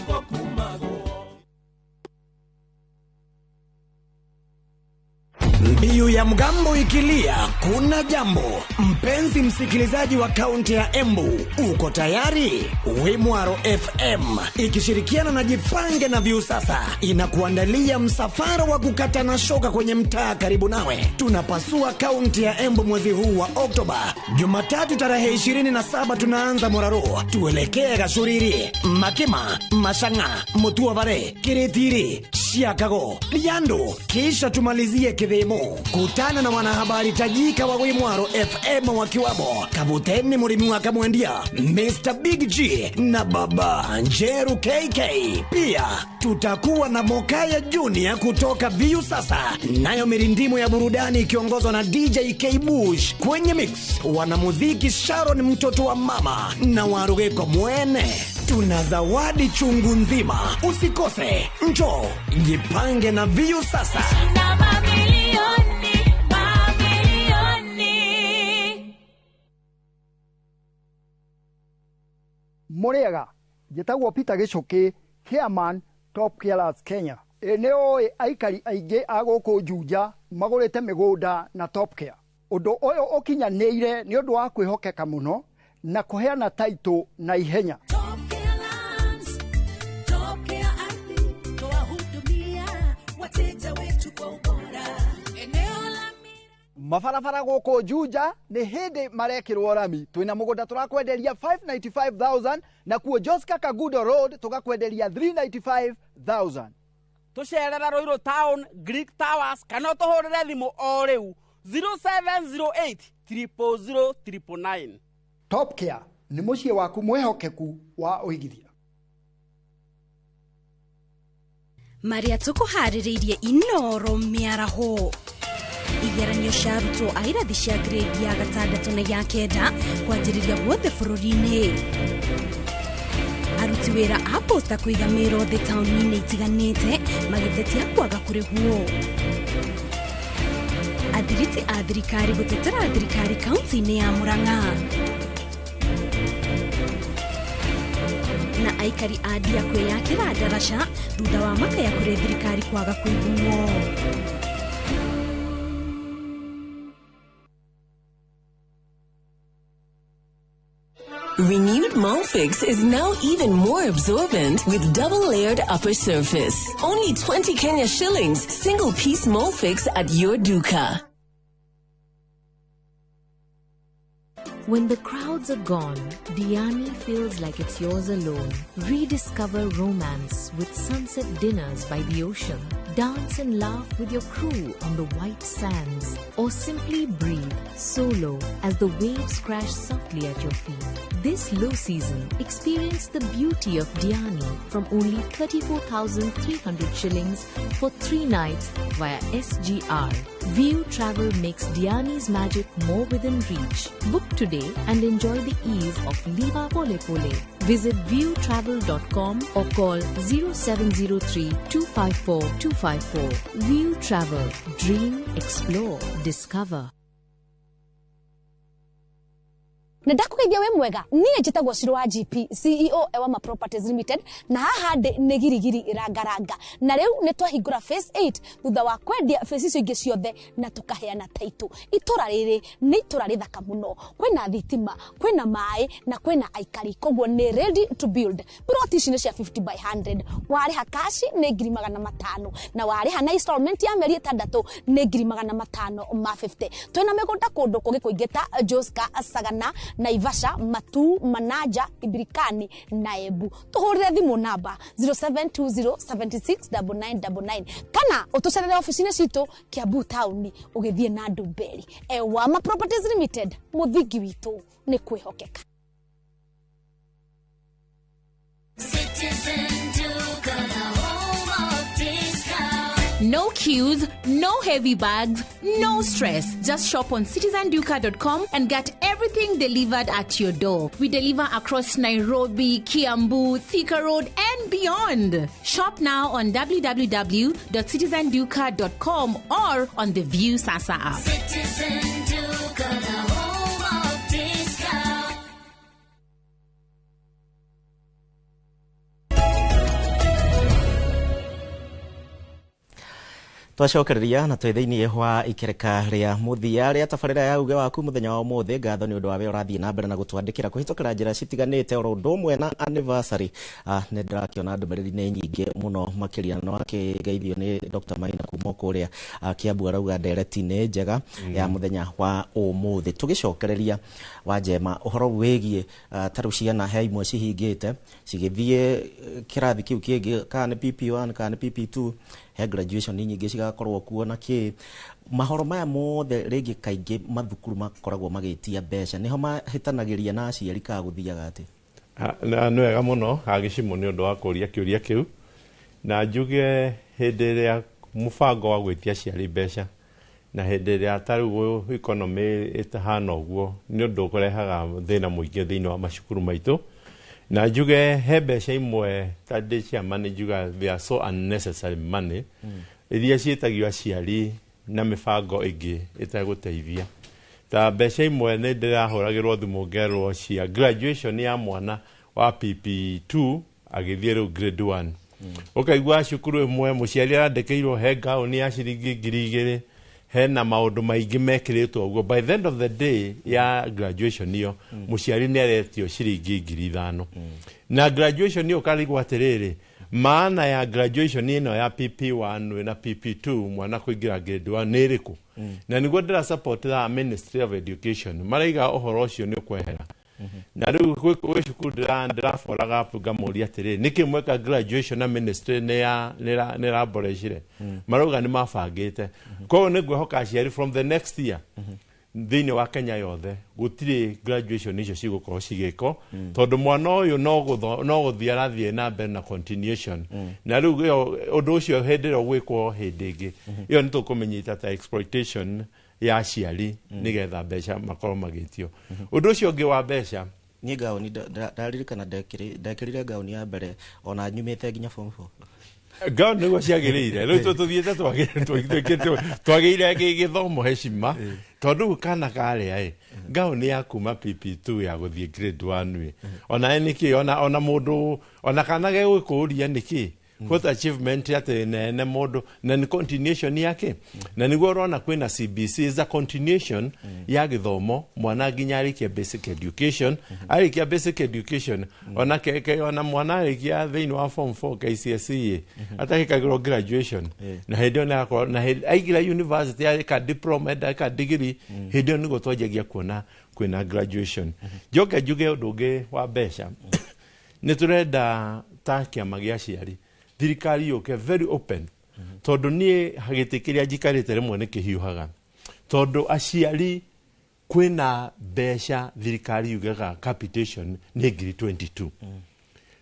Mbiu ya mgambo ikilia, kuna jambo. Mpenzi msikilizaji wa kaunti ya Embu, uko tayari? Wimwaro FM ikishirikiana na Jipange na Viusasa inakuandalia msafara wa kukata na shoka kwenye mtaa karibu nawe. Tunapasua kaunti ya Embu mwezi huu wa Oktoba. Jumatatu tarehe 27 tunaanza Muraro, tuelekee Gacuriri, Makima, Mashanga, Mutuavare, Kiritiri, Chiakago, Liando, kisha tumalizie Kithimo. Kutana na wanahabari tajika wa Wimwaro FM wakiwamo Kabuteni Murimi wa Kamwendia, Mr. Big G na Baba Njeru KK. Pia tutakuwa na Mokaya Junior kutoka Viusasa, nayo mirindimu ya burudani ikiongozwa na DJ K Bush. Kwenye mix wanamuziki Sharon mtoto wa mama na Warugeko Mwene. Tuna zawadi chungu nzima, usikose. Njoo jipange na Viusasa. Muriaga njĩtagwo Peter Gĩcũkĩ, chairman Top Killers Kenya. Nĩ oĩ aikari aingĩ a gũkũ Juja magũrĩte mĩgũnda na Top Care. Ũndũ ũyũ ũkinyanĩire nĩ ũndũ wa kwĩhokeka mũno na kũheana taitũ na ihenya. Mabarabara gũkũ Juja nĩ hĩndĩ marekĩrwo rami. Twĩna mũgũnda tũrakwenderia 595,000 na kuo Joska Kagudo Road tũgakwenderia 395,000. Tũcerera Ruiru Town, Greek Towers, kana ũtũhũrĩre thimũ o rĩu 0708 000 999. Top Care nĩ mũciĩ waku mwĩhokeku wa ũigithia. Marĩa tũkũharĩrĩirie Inoro mĩaraho. Igeranio cia arutwo a irathi cia grade ya 6 na ya 9 kwanjĩrĩria guothe bũrũri-inĩ. Aruti wĩra a posta kũiga mĩro thĩ taũni-inĩ itiganĩte magĩtetia kwaga kũrĩhwo. Athiriti a thirikari gũtetera thirikari kaunti-inĩ ya Murang'a. Na aikari a Ndia kwĩyakĩra ndaraca thutha wa makaya kũrĩ thirikari kwaga kũiguo. Renewed Molfix is now even more absorbent with double-layered upper surface. Only 20 Kenya shillings, single-piece Molfix at your duka. When the crowds are gone, Diani feels like it's yours alone. Rediscover romance with sunset dinners by the ocean. Dance and laugh with your crew on the white sands. Or simply breathe solo as the waves crash softly at your feet. This low season, experience the beauty of Diani from only 34,300 shillings for 3 nights via SGR. View Travel makes Diani's magic more within reach. Book today and enjoy the ease of Liva Pole Pole. Visit viewtravel.com or call 0703 254 254. View Travel. Dream, explore, discover. Nĩ ndakũgeithia wĩ mwega. Niĩ njĩtagwo Ciro wa GP, CEO Ewama Properties Limited, na haha ndĩ nĩ girigiri rangaranga. Na rĩu nĩ twahingũra phase 8 thutha wa kwendia phase icio ingĩ ciothe na tũkaheana title. Itũra rĩrĩ nĩ itũra rĩthaka mũno, kwĩna thitima, kwĩna maĩ na kwĩna aikari, koguo nĩ ready to build. Plot ici nĩ cia 50 by 100. Warĩha cash nĩ 500,000 na warĩha na installment ya mĩeri 6 nĩ 550,000. Twĩna mĩgũnda kũndũ kũngĩ kũingĩ ta Joska, Sagana, Naivasha, Matu, Manaja, Ibirikani na Embu. Tuhurire thimu namba 0720769999 kana utucerere ofici-inĩ citũ Kiambu Town ũgĩthiĩ na Ndumberi. Ewama Properties Limited, mũthingi witũ nĩ kwĩhokeka. Citizen Duka, the home of discount. No queues, no heavy bags, no stress. Just shop on citizenduka.com and get everything delivered at your door. We deliver across Nairobi, Kiambu, Thika Road, and beyond. Shop now on www.citizenduka.com or on the View Sasa app. Citizen Duka, the home of discount. Twacokereria na twĩ thĩinĩ wa ikereka rĩa mũthia rĩa tabarĩra ya uge waku mũthenya wa ũmũthĩ. Ngatho nĩ ũndũ wa wĩra ũrathiĩ na mbere na gũtwandĩkĩra kũhĩtũkĩra njĩra citiganĩte oro ũndũ ũmwe na anniversary. Nĩ ndĩrakĩona ndũmĩrĩri nĩ nyingĩ mũno makĩria no akĩgeithio nĩ Dr. Maina kuma kũrĩa Kiambu, arauga ndereti nĩ njega ya mũthenya wa ũmũthĩ. Tũgĩcokereria wa njema ũhoro wĩgiĩ ta rĩu ciana he imwe cihingĩte cigĩthiĩ kĩrathi kĩu kĩngĩ, kana nĩ PP1 kana nĩ PP2, he graduation nyingĩ cigakorwo kuo na kĩ mahoro maya mothe. Rĩngĩ kaingĩ mathukuru makoragwo magĩtia mbeca, nĩho mahĩtanagĩria na aciari kana gũthiaga atĩ? Nĩ wega mũno Agĩcimũ nĩ ũndũ wa kũria kĩũria kĩu, na njuge hĩndĩ ĩrĩa mũbango wa gwĩtia aciari mbeca na hĩndĩ ĩrĩa ta rĩu economy ĩtahana ũguo, nĩ ũndũ ũrehaga thĩna mũingĩ thĩinĩ wa macukuru maitũ. Na njuge he mbeca imwe ta ndĩ chairman njuga they are so unnecessary money iria ciĩtagio aciari na mĩbango ĩngĩ ĩtegũteithia. Ta mbeca imwe nĩ ndĩrahũragĩrwo thimũ ngerwo cia graduation ya mwana wa PP2 agĩthiĩ rĩu grade 1. Ũkaigua cukuru ĩmwe mũciari arandĩkĩirwo he ngaũni ya ciringi 2,000, hena maũndũ maingĩ mekĩrĩtwo ũguo. By the end of the day ya graduation ĩyo mũciari nĩ aretio ciringi 5,000. Na graduation ĩyo ũkarigwo atĩrĩrĩ, Maana ya graduation ĩno ya PP1 na PP2, mwana kũingĩra grade 1, nĩ ĩrĩkũ? Na nĩguo ndĩra support the Ministry of Education, maraiga ũhoro ũcio nĩ ũkwehera. Na rĩu gwĩ cukuru ndĩraboraga up, ngamũria atĩrĩ, nĩkĩ mweka graduation na ministry nĩ ya nĩ ĩraborecire? Marauga nĩ mabangĩte. Koguo nĩ ngwĩhoka aciari, from the next year, thĩinĩ wa Kenya yothe gũtirĩ graduation icio cigũkorwo cigĩkwo, tondũ mwana ũyũ no gũthiĩ arathiĩ na mbere na continuation. Na rĩu ĩyo ũndũ ũcio hĩndĩ ĩrĩa ũgwĩkwo hĩndĩ ĩngĩ, ĩyo nĩ tũkũmĩnyita ta exploitation ya aciari, nĩgetha mbeca makorwo magĩtio. Ũndũ ũcio ũngĩ wa mbeca, Niĩ ngaũni ndaririkana ndekĩrire ngaũni ya mbere ona nyumĩte nginya form 4. Ngao nĩguo ciagĩrĩire. Rĩu tũthiĩte twagĩire gĩthomo heshima, tondũ kana karĩa ĩ ngao nĩ ya kuma PP2 ya gũthiĩ grade 1 ĩ, ona nĩkĩ ona mũndũ ona kana gegũkũria nĩkĩ, what achievement atĩ nene mũndũ, na nĩ continuation yake. Na nĩguo ũrona kwĩna CBC is a continuation ya gĩthomo, mwana nginya arĩkia basic education. Arĩkia basic education, ona ke ona mwana arĩkia thĩinĩ wa form 4 KCSE atakĩkagĩrwo graduation, na hĩndĩ ĩyo nĩakorwo na hĩndĩ aingĩra university, arĩka diploma, eka degree, hĩndĩ ĩyo nĩguo twanjagia kuona kwĩna graduation. Njoke njuge ũndũ ũngĩ wa mbeca, nĩ tũrenda ta kĩama gĩa aciari thirikari yũke very open, tondũ niĩ gĩtĩ kĩrĩa njikarĩte rĩmwe nĩ kĩhiũhaga, tondũ aciari kwĩna mbeca thirikari yugaga capitation nĩ ngiri 22,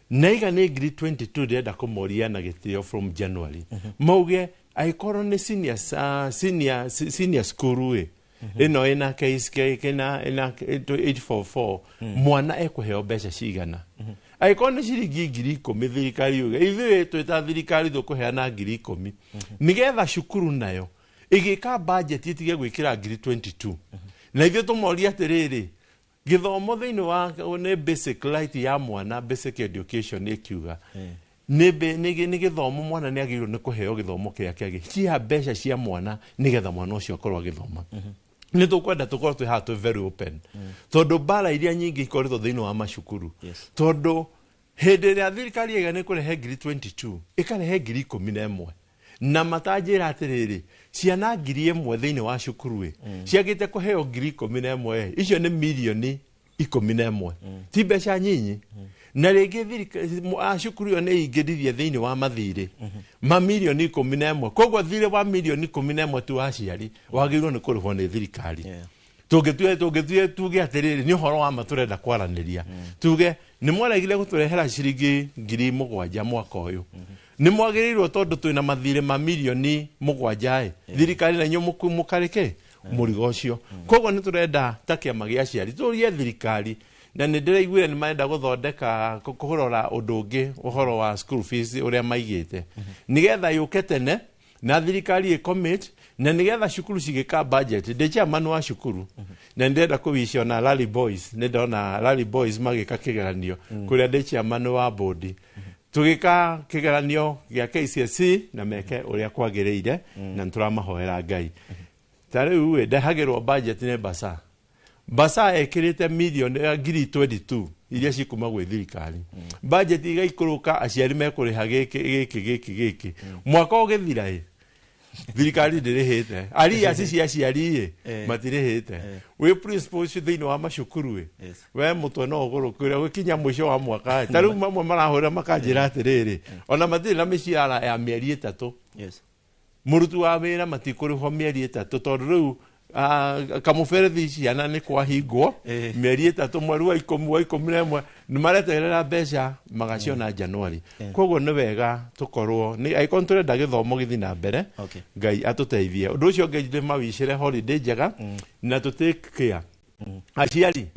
na iga nĩ ngiri 22. Ndĩrenda kũmoria na gĩtĩo, from January mauge angĩkorwo nĩ senior school ĩ ĩno ĩna KSK ĩna 844, mwana ekũheo mbeca cigana? Angĩkorwo nĩ ciringi 10,000, thirikari yuge ithuĩ twĩ ta thirikari tũkũheana 10,000, nĩgetha cukuru nayo ĩgĩka budget ĩtige gwĩkĩra ngiri 22. Na ithuĩ tũmorie atĩrĩrĩ, gĩthomo thĩinĩ wa nĩ basic right ya mwana, basic education ĩkiuga nĩ gĩthomo, mwana nĩ agĩrĩirwo nĩ kũheo gĩthomo kĩrĩa kĩagĩ cia mbeca cia mwana, nĩgetha mwana ũcio akorwo agĩthoma. Nĩ tũkwenda tũkorwo twĩ haha twĩ very open, tondũ mbara iria nyingĩ ikoretwo thĩinĩ wa macukuru, tondũ hĩndĩ ĩrĩa thirikari ĩga nĩ kũrehe ngiri 22, ĩkarehe 11,000, na matanjĩra atĩrĩrĩ, ciana 1,000 thĩinĩ wa cukuru ĩ ciagĩte kũheo 11,000, icio nĩ mirioni 11, ti mbeca nyinyi. Na rĩngĩ cukuru ĩyo nĩ ingĩririe thĩinĩ wa mathirĩ ma mirioni 11. Koguo thirĩ wa mirioni 11 tu wa aciari wagĩrĩirwo nĩ kũrĩhwo nĩ thirikari. Tũngĩtue tuge atĩrĩrĩ, nĩ ũhoro wa ma tũrenda kwaranĩria, tuge nĩ mwaregire gũtũrehera ciringi 7,000 mwaka ũyũ, nĩ mwagĩrĩirwo, tondũ twĩna mathirĩ ma mirioni 7 ĩ, thirikari na inyuĩ mũkarĩke mũrigo ũcio. Koguo nĩ tũrenda ta kĩama gĩa aciari tũrie thirikari, na nĩ ndĩraiguire nĩ marenda gũthondeka kũrora ũndũ ũngĩ, ũhoro wa school fees ũrĩa maigĩte, nĩgetha yũke tene na thirikari ĩ-commit, na nĩgetha cukuru cigĩka budget. Ndĩ chairman wa cukuru na nĩndĩrenda kũwicia ona Rally Boys, nĩ ndona Rally Boys magĩka kĩgeranio kũrĩa ndĩ chairman wa board, tũgĩka kĩgeranio gĩa KCSE na meke ũrĩa kwagĩrĩire, na nĩtũramahoera Ngai. Ta rĩu ĩ ndehagĩrwo budget nĩ basa basa ekĩrĩte milioni ngiri 22 iria cikuma gwĩ thirikari, budget igaikũrũka, aciari mekũrĩha gĩkĩ gĩkĩ gĩkĩ gĩkĩ. Mwaka ũgĩthira ĩ thirikari ndĩrĩhĩte arias cia aciari ĩ, matirĩhĩte. Wĩ principal ũcio thĩinĩ wa macukuru ĩ, we mũtwe no ũgũrũkĩre gũkinya mũico wa mwaka ĩ. Ta rĩu mamwe marahũra makanjĩra atĩrĩrĩ, ona matirĩ na mĩciara ya mĩeri 3. Mũruti wa wĩra matikũrĩhwo mĩeri 3, tondũ rĩu kamũberethi ciana nĩ kwahingwo mĩeri 3, mweri wa 10, wa 11, nĩ mareterera mbeca magaciona Januari. Koguo nĩ wega tũkorwo nĩ angĩkorwo nĩ tũrenda gĩthomo gĩthiĩ na mbere. Ngai atũteithie. Ũndũ ũcio ũngĩ, ndĩmawicĩre holiday njega, na tũ take care, aciari,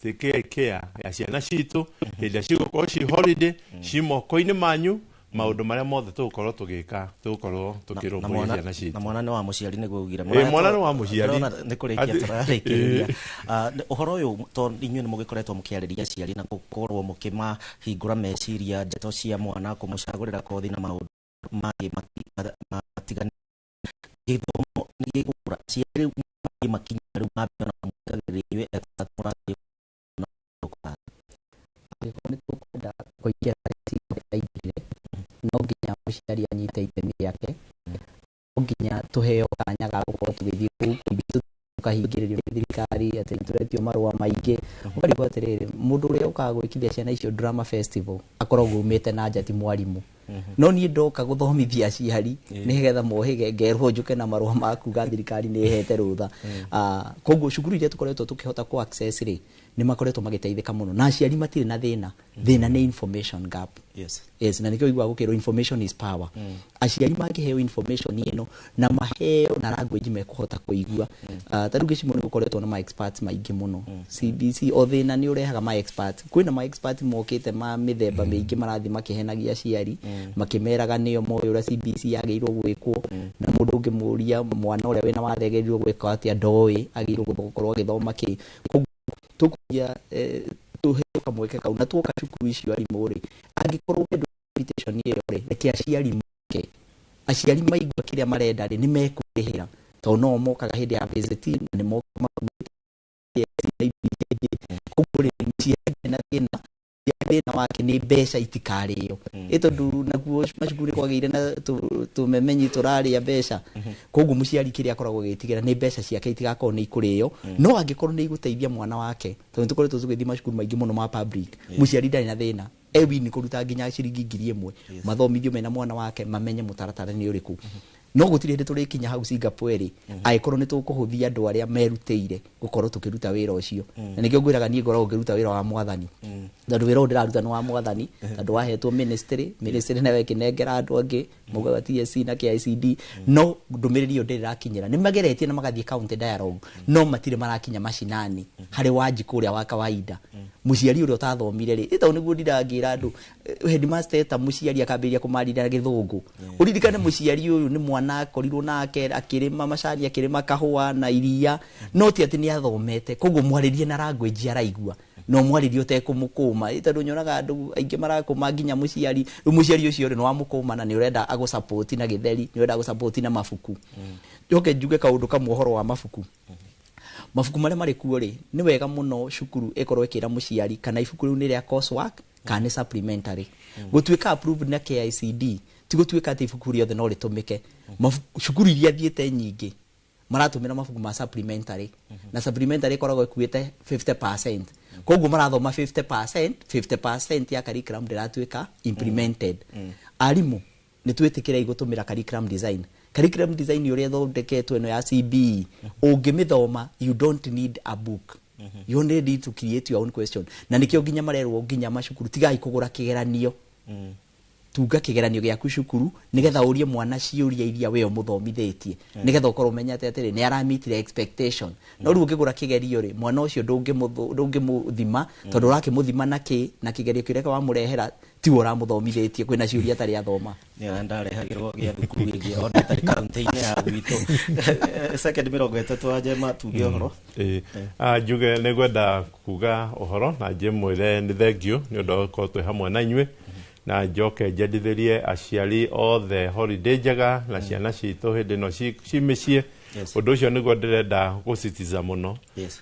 take care ya ciana citũ hĩndĩ ĩrĩa cigũkorwo ci holiday, ci moko-inĩ manyu. Maũndũ marĩa mothe tũgũkorwo tũgĩka, tũgũkorwo tũkĩrũmbũiya ciana citũ. Na mwana nĩ wa mũciari, nĩguo ugire. Ĩ, mwana nĩ wa mũciari. Ndĩrona nĩ kũrĩkia tũrarĩkĩrĩria. Ũhoro ũyũ, to inyuĩ nĩ mũgĩkoretwo mũkĩarĩria aciari na gũkorwo mũkĩmahingũra meciria, ndeto cia mwana kũmũcagũrĩra kothi na maũndũ mangĩ matiganĩte, gĩthomo nĩ gĩgũkũra, aciari rĩu mathiĩ makinya rĩu mambe ona mwĩkagĩrĩria inyuĩ eta mũrathiĩ na Angĩkorwo nĩ tũkwenda kũingĩra harĩ aingĩrire Tũheo kanya ga gũkorwo tũgĩthiĩ kũu kũingĩ, tũkahingĩrĩrio nĩ thirikari atĩ nĩ tũretio marũa maingĩ. Ũkarigwo atĩrĩrĩ, mũndũ ũrĩa ũkaga gwĩkithia ciana icio drama festival akoragwo umĩte na nja, ti mwarimũ. No niĩ ndoka gũthomithia aciari nĩgetha mohĩge, ngerwo njũke na marũa ma kuga thirikari nĩ ĩhete rũtha. Koguo cukuru iria tũkoretwo tũkĩhota ku access rĩ, nĩ makoretwo magĩteithĩka mũno, na aciari matirĩ na thĩna. Thĩna nĩ information gap. Yes, na nĩkĩo ũiguaga gũkĩrwo information is power. Aciari mangĩheo information ĩno na maheo na language mekũhota kũigua. Ta rĩu gĩcimo nĩ gũkoretwo na ma experts maingĩ mũno. CBC o thĩna nĩ ũrehaga ma expert. Kwĩna ma expert mokĩte ma mĩthemba mĩingĩ, marathiĩ makĩhenagia aciari, makĩmeraga nĩo moĩ ũrĩa CBC yagĩrĩirwo gwĩkwo, na mũndũ ũngĩmũria mwana ũrĩa wĩna wathe agĩrĩirwo gwĩka atĩa, ndoĩ agĩrĩirwo gũkorwo agĩthoma kĩ. Koguo tũkũria tũheo kamweke kau, na tuoka cukuru icio arimũ rĩ, angĩkorwo wendo invitation ĩyo rĩ, reke aciari moke. Aciari maigua kĩrĩa marenda rĩ, nĩ mekũrĩhĩra, tondũ no mokaga hĩndĩ ya visit na nĩ mokaga makuĩte na indo iria ingĩ. Koguo rĩ, mũciari ena thĩna, thĩna wake nĩ mbeca itikarĩo, ĩ tondũ nakuo macukuru nĩ kwagĩire na tũmemenyi tũrarĩa mbeca. Koguo mũciari kĩrĩa akoragwo agĩtigĩra nĩ mbeca ciake itigakorwo nĩ ikũrĩo, no angĩkorwo nĩ igũteithia mwana wake, tondũ nĩ tũkoretwo tũgĩthiĩ macukuru maingĩ mũno ma public, mũciari ndarĩ na thĩna, ewini kũruta nginya ciringi 1000 mathomithio mena mwana wake, mamenye mũtaratara nĩ ũrĩkũ. No gũtirĩ hĩndĩ tũrĩkinya hau Singapore rĩ, angĩkorwo nĩ tũkũhũthia andũ arĩa merutĩire gũkorwo tũkĩruta wĩra ũcio. Na nĩkĩo ngwĩraga niĩ ngoragwo ngĩruta wĩra wa mwathani, tondũ wĩra ũyũ ndĩraruta nĩ wa mwathani, tondũ wahetwo ministry nayo ĩkĩnengera andũ angĩ maugaga TSC na KICD, no ndũmĩrĩri ĩyo ndĩrĩ ĩrakinyĩra. Nĩ mageretie na magathiĩ county dialogue, no matirĩ marakinya macinani harĩ Wanjikũ ũrĩa wa kawaida, mũciari ũrĩa ũtathomire rĩ. Ĩ tondũ nĩguo ndirangĩra andũ, headmaster eta mũciari akambĩrĩria kũmarira na gĩthũngũ. Ũririkane mũciari ũyũ nĩ mwana akorirwo nake akĩrĩma macani, akĩrĩma kahũa na iria, no ti atĩ nĩ athomete. Koguo mwarĩrie na language araigua, no mwarĩrie ũtekũmũkũma. Ĩ tondũ nyonaga andũ aingĩ marakũma nginya mũciari. Rĩu mũciari ũcio rĩ, nĩ wamũkũma na nĩ ũrenda agũsupport na gĩtheri, nĩ ũrenda agũsupport na mabuku. Njoke njuge kaũndũ kamwe ũhoro wa mabuku. Mabuku marĩa marĩ kuo rĩ, nĩ wega mũno cukuru ĩkorwo ĩkĩra mũciari kana ibuku rĩu nĩ rĩa coursework kana nĩ supplementary. Gũtuĩka approved na KICD ti gũtuĩka atĩ ibuku rĩothe no rĩtũmĩke. Cukuru iria thiĩte nyingĩ maratũmĩra mabuku ma supplementary, na supplementary ĩkoragwo ĩkuĩte 50%. Koguo marathoma 50%, 50% ya curriculum ndĩratuĩka implemented. Arimũ nĩ twĩtĩkĩrei gũtũmĩra curriculum design. Curriculum design ũrĩa ĩthondeketwo ĩno ya CBE, ũngĩmĩthoma you don't need a book, you only need to create your own question. Na nĩkĩo nginya marerwo nginya macukuru, tigai kũgũra kĩgeranio, tunga kĩgeranio gĩaku cukuru nĩgetha ũrie mwana ciũria iria we ũmũthomithĩtie, nĩgetha ũkorwo ũmenyete atĩrĩ nĩ aramitire expectation. No rĩu ũngĩgũra kĩgerio rĩ, mwana ũcio ndũngĩmũthima, tondũ ũrakĩmũthima na kĩ na kĩgerio kĩrĩa wamũrehera tiwe ũramũthomithĩtie, kwĩna ciũria atarĩ athoma. Nĩ ndarehagĩrwo gĩa thukuru ĩngĩ ona ĩtarĩ kaunti-inĩ ya gwitũ. Second 30 wa Njema, tuge ũhoro. Ĩĩ. Njuge nĩ ngwenda kuga ũhoro na njĩmwĩre nĩ thank you nĩ ũndũ wa gũkorwo twĩ hamwe na inyuĩ, na njoke njendithĩrie aciari othe holiday njega na ciana citũ hĩndĩ ĩno ci mĩciĩ. Ũndũ ũcio nĩguo ndĩrenda gũcitiza mũno.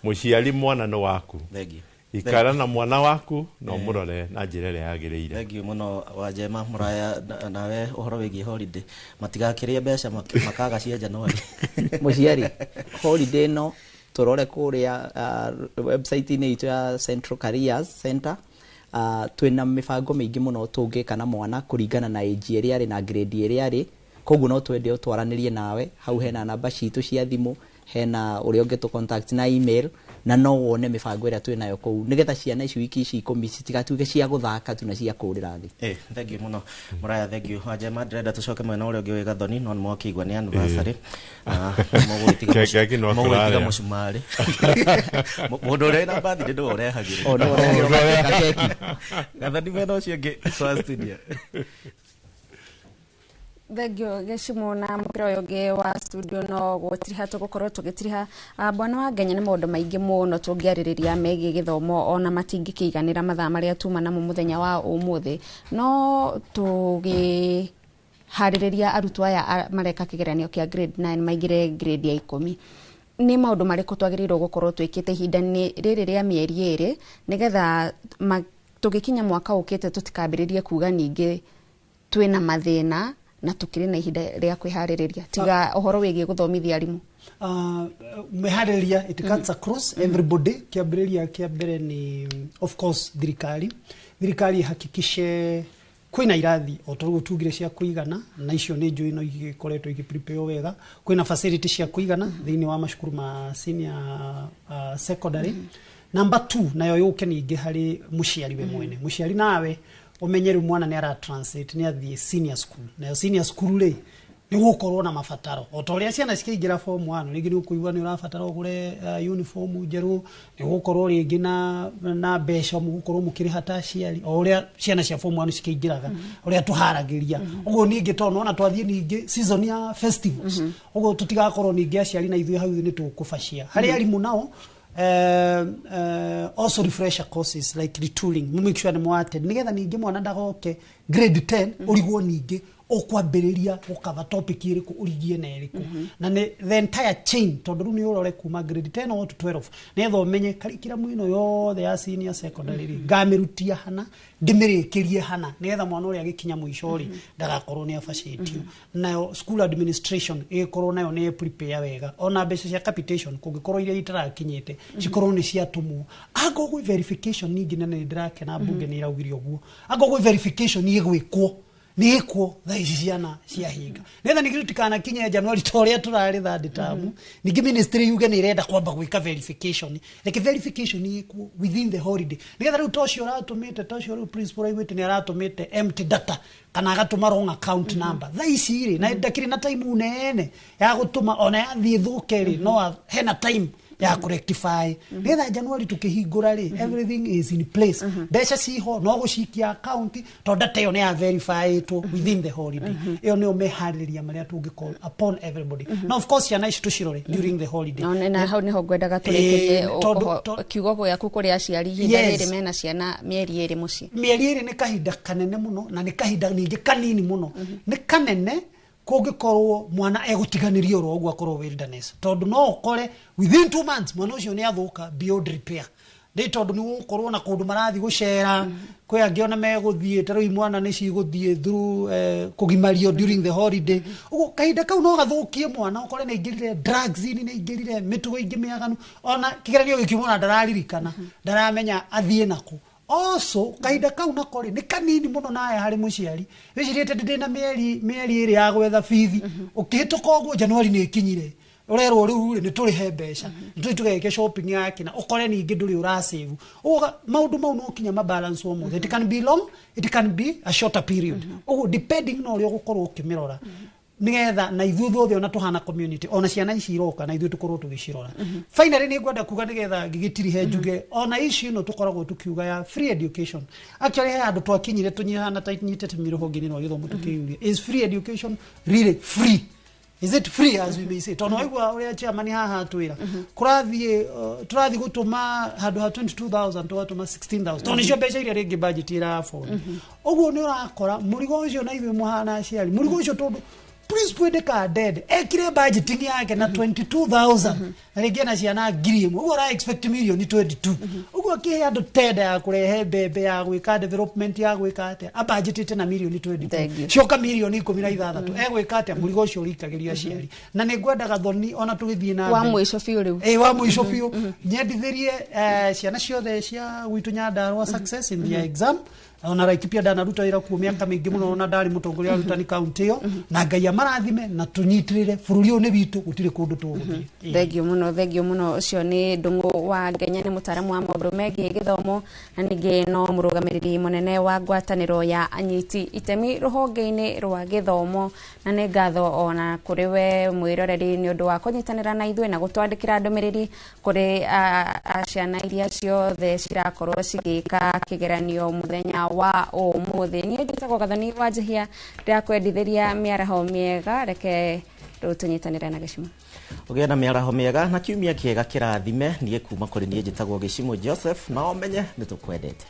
Mũciari, mwana nĩ waku. Thank you. Ikara na mwana waku na ũmũrore na njĩra ĩrĩa yagĩrĩire. Thank you mũno Wanjema Mũraya. Nawe ũhoro wĩgiĩ holiday, matigakĩrĩe mbeca makaga cia Januari. Mũciari, holiday ĩno tũrore kũrĩa website-inĩ itũ ya Central Careers Center. Twĩna mĩbango mĩingĩ mũno tũngĩka na mwana kũringana na age ĩrĩa arĩ na grade ĩrĩa arĩ. Koguo no twende ũtwaranĩrie nawe hau, hena namba citũ cia thimũ, hena ũrĩa ũngĩ tũ contact na email, na no wone mĩbango ĩrĩa twĩ nayo kũu, nĩgetha ciana ici wiki ici 10 citigatuĩke cia gũthaka tu na cia kũrĩra thĩ. Thank you mũno Mũraya, thank you Wanjema. Ndĩrenda tũcoke mwena ũrĩa ũngĩ wĩ Gathoni, no nĩ mwakĩigua nĩ anniversary. Keki no Mũgũgĩtiga tũrarĩa. Mũcumarĩ. Mũndũ ũrĩa wĩna birthday nĩwe ũrehagĩrwo. Oh, nĩwe ũrehagĩrwo gakeki. Gathoni, mwena ũcio ũngĩ wa studio. Thengio gĩcimo na mũkĩra ũyũ ũngĩ wa studio. No gũtiriha tũgũkorwo tũgĩtiriha. Bwana wa Ngenya, nĩ maũndũ maingĩ mũno tũngĩarĩrĩria megiĩ gĩthomo, ona matingĩkĩiganĩra mathaa marĩa tuma namo mũthenya wa ũmũthĩ. No tũgĩ harĩrĩria arutwo aya mareka kĩgeranio kĩa grade 9 maingĩre grade ya 10, nĩ maũndũ marĩkũ twagĩrĩirwo gũkorwo twĩkĩte ihinda-inĩ rĩrĩ rĩa mĩeri 2, nĩgetha tũgĩkinya mwaka ũkĩte tũtikambĩrĩrie kuga ningĩ twĩna mathĩna Na tukiri na ihinda rĩa kwĩharĩrĩria tiga ũhoro wĩgiĩ gũthomithia arimũ. Meharĩrĩria, it cuts across everybody. Kĩambĩrĩria kĩa mbere nĩ, of course, thirikari ihakikishe kwĩna irathi o ta ũguo tugire cia kũigana, na icio nĩ njũĩ no igĩkoretwo igĩ wega, kwĩna facility cia kũigana thĩinĩ wa macukuru ma senior secondary. Number 2 nayo yũke ningĩ harĩ mũciari we mwene. Mũciari nawe ũmenye rĩu mwana nĩ ara translate, nĩ athiĩ senior school, nayo senior school rĩ nĩ gũkorwo na mabataro o ta ũrĩa ciana cikĩingĩra form 1. Rĩngĩ nĩ ũkũigua nĩ ũrabatara ũgũre uniform njerũ, nĩ ũgũkorwo rĩngĩ na mbeca mũgũkorwo mũkĩrĩha ta aciari, o ũrĩa ciana cia form 1 cikĩingĩraga, ũrĩa tũharagĩria ũguo. Ningĩ tondũ nona twathiĩ ningĩ season ya festivals, ũguo tũtigakorwo ningĩ aciari na ithuĩ hau nĩ tũkũbacia. Harĩ arimũ nao, also refresher courses like retooling, make sure nĩ mwate nĩgetha ningĩ mwana ndagoke grade 10 ũrigwo ningĩ ũkwambĩrĩria gũkava topic ĩrĩkũ, ũrigie na ĩrĩkũ, na nĩ the entire chain, tondũ rĩu nĩ ũrore kuma grade 10 o to 12 nĩgetha ũmenye curriculum ĩno yothe ya senior secondary rĩ ngamĩrutia hana, ndĩmĩrĩkĩrie hana, nĩgetha mwana ũrĩa agĩkinya mũico rĩ ndagakorwo nĩ abacĩtio. Nayo school administration ĩgĩkorwo nayo nĩ prepare wega, ona mbeca cia capitation kũngĩkorwo iria itarakinyĩte cikorwo nĩ ciatũmwo. Angorwo gwĩ verification ningĩ, na nĩ ndĩrakena mbunge nĩ ĩraugire ũguo, angorwo gwĩ verification ĩgwĩkwo nĩ ĩkwo thaa ici ciana ciahinga, nĩgetha ningĩ tũtikanakinye January ta ũrĩa tũrarĩ third term, ningĩ ministry yuge nĩ ĩrenda kwamba gwĩka verification. Reke verification ĩkwo within the holiday, nĩgetha rĩu ta ũcio ũratũmĩte, ta ũcio rĩu principal aiguĩte nĩ aratũmĩte empty data kana agatũma wrong account number thaa ici rĩ, na ndakĩrĩ na time nene ya gũtũma, ona yathiĩ thũke rĩ no hena time ya kũrectify, nĩgetha January tukĩhingũra rĩ everything is in place, mbeca ciho no gũcikia account, tondũ data ĩyo nĩ ya verifyĩtwo within the holiday. Ĩyo nĩyo meharĩrĩria marĩa tũngĩ call upon everybody. Na of course ciana ici tũcirore during the holiday. Na hau niho ngwendaga tũrĩkĩrie kiugo gĩaku kũrĩ aciari ihinda rĩrĩ mena ciana mĩeri 2 mũciĩ. Mĩeri 2 nĩ kahinda kanene mũno, na nĩ kahinda ningĩ kanini mũno. Nĩ kanene kũngĩkorwo mwana egũtiganĩrio oro ũguo akorwo wilderness, tondũ no ũkore within 2 months mwana ũcio nĩ athũka beyond repair, nĩ tondũ nĩ gũkorwo na kũndũ marathiĩ gũcera, kwĩ angĩ ona megũthiĩ ta rĩu imwana nĩ cigũthiĩ through kũgimario during the holiday. Ũguo kahinda kau no gathũkie mwana, ũkore nĩ aingĩrire drugs inĩ, nĩ aingĩrire mĩtugo ĩngĩ mĩaganu, ona kĩgeranio gĩkiuma ona ndararirikana, ndaramenya athiĩ nakũ. Also kahinda kau nako rĩ nĩ kanini mũno nawe harĩ mũciari wĩcirĩte ndĩ na mĩeri 2 ya gwetha bithi, ũkĩhĩtũka ũguo January nĩ ĩkinyire, ũrerwo rĩu rĩ nĩ tũrĩhe mbeca, nĩ tũthiĩ tũgeke shopping yake, na ũkore ningĩ ndũrĩ ũrasave. Ũguo maũndũ mau no kinya mabalance mothe. It can be long, it can be a shorter period, ũguo depending na ũrĩa ũgũkorwo ũkĩmĩrora, nigetha na ithuĩ othe ona tũhana community, ona ciana ici iroka na ithuĩ tũkorwo tũgĩcirora. Finally nĩ ngwenda kuga, nigetha ngĩgĩtirihe njuge, ona ici ĩno tũkoragwo tũkiuga ya free education, actually he handũ twakinyire tũnyihana ta nyitĩte rũhonge-inĩ rwa gĩthomo tũkĩyũria, is free education really free? Is it free, as we may say? Tondũ waigua ũrĩa chairman haha atwĩra kũrathiĩ, tũrathiĩ gũtũma handũ ha 22,000 tũgatũma 16,000, tondũ nĩcio mbeca iria rĩngĩ budget ĩra afford. Ũguo nĩ ũrakora mũrigo ũcio na ithuĩ mũhana aciari mũrigo ũcio, tondũ principal ndeka dead ekire budgeting yake na 22,000 na rĩngĩ ena ciana 1,000, ũguo ũra expect mirioni 22. Ũguo akĩhe andũ tenda ya kũrehe mbembe ya gwĩka development ya gwĩka atĩa, abudgetĩte na mirioni 22, cioka mirioni 16, egwĩka atĩa? Mũrigo ũcio ũrikagĩrio aciari. Na nĩ ngwendaga thoni ona tũgĩthiĩ na wa mbere. Mũico biũ rĩu. Ĩ, wa mũico biũ, nyendithĩrie ciana ciothe cia gwitũ Nyandarua success in their exam. Ona Laikipia ndanaruta wĩra kuo mĩaka mĩingĩ mũno, ona ndarĩ mũtongoria wa arutani kaunti ĩyo, na Ngai amarathime na tũnyitĩrĩre bũrũri ũyũ nĩ witũ, gũtirĩ kũndũ tũgũthiĩ. Thengio mũno, thengio mũno. Ũcio nĩ Ndung'u wa Ngenya, nĩ mũtaaramu wa maũndũ megiĩ gĩthomo na ningĩ no mũrũgamĩrĩri mũnene wa ngwatanĩro ya anyiti itemi rũhonge-inĩ rwa gĩthomo. Na nĩ ngatho ona kũrĩ we mwĩroreri nĩ ũndũ wa kũnyitanĩra na ithuĩ na gũtwandĩkĩra ndũmĩrĩri kũrĩ ciana iria ciothe cirakorwo cigĩka kĩgeranio mũthenya wa ũmũthĩ. Niĩ njĩtagwo Gathoni wa Njihia, ndĩrakwendithĩria mĩaraho mĩega. Reke rĩu tũnyitanĩre na Gĩcimo. Ũgĩe na mĩaraho mĩega na kiumia kĩega kĩrathime. Niĩ kuma kũrĩ niĩ njĩtagwo Gĩcimo Joseph, na ũmenye nĩ tũkwendete.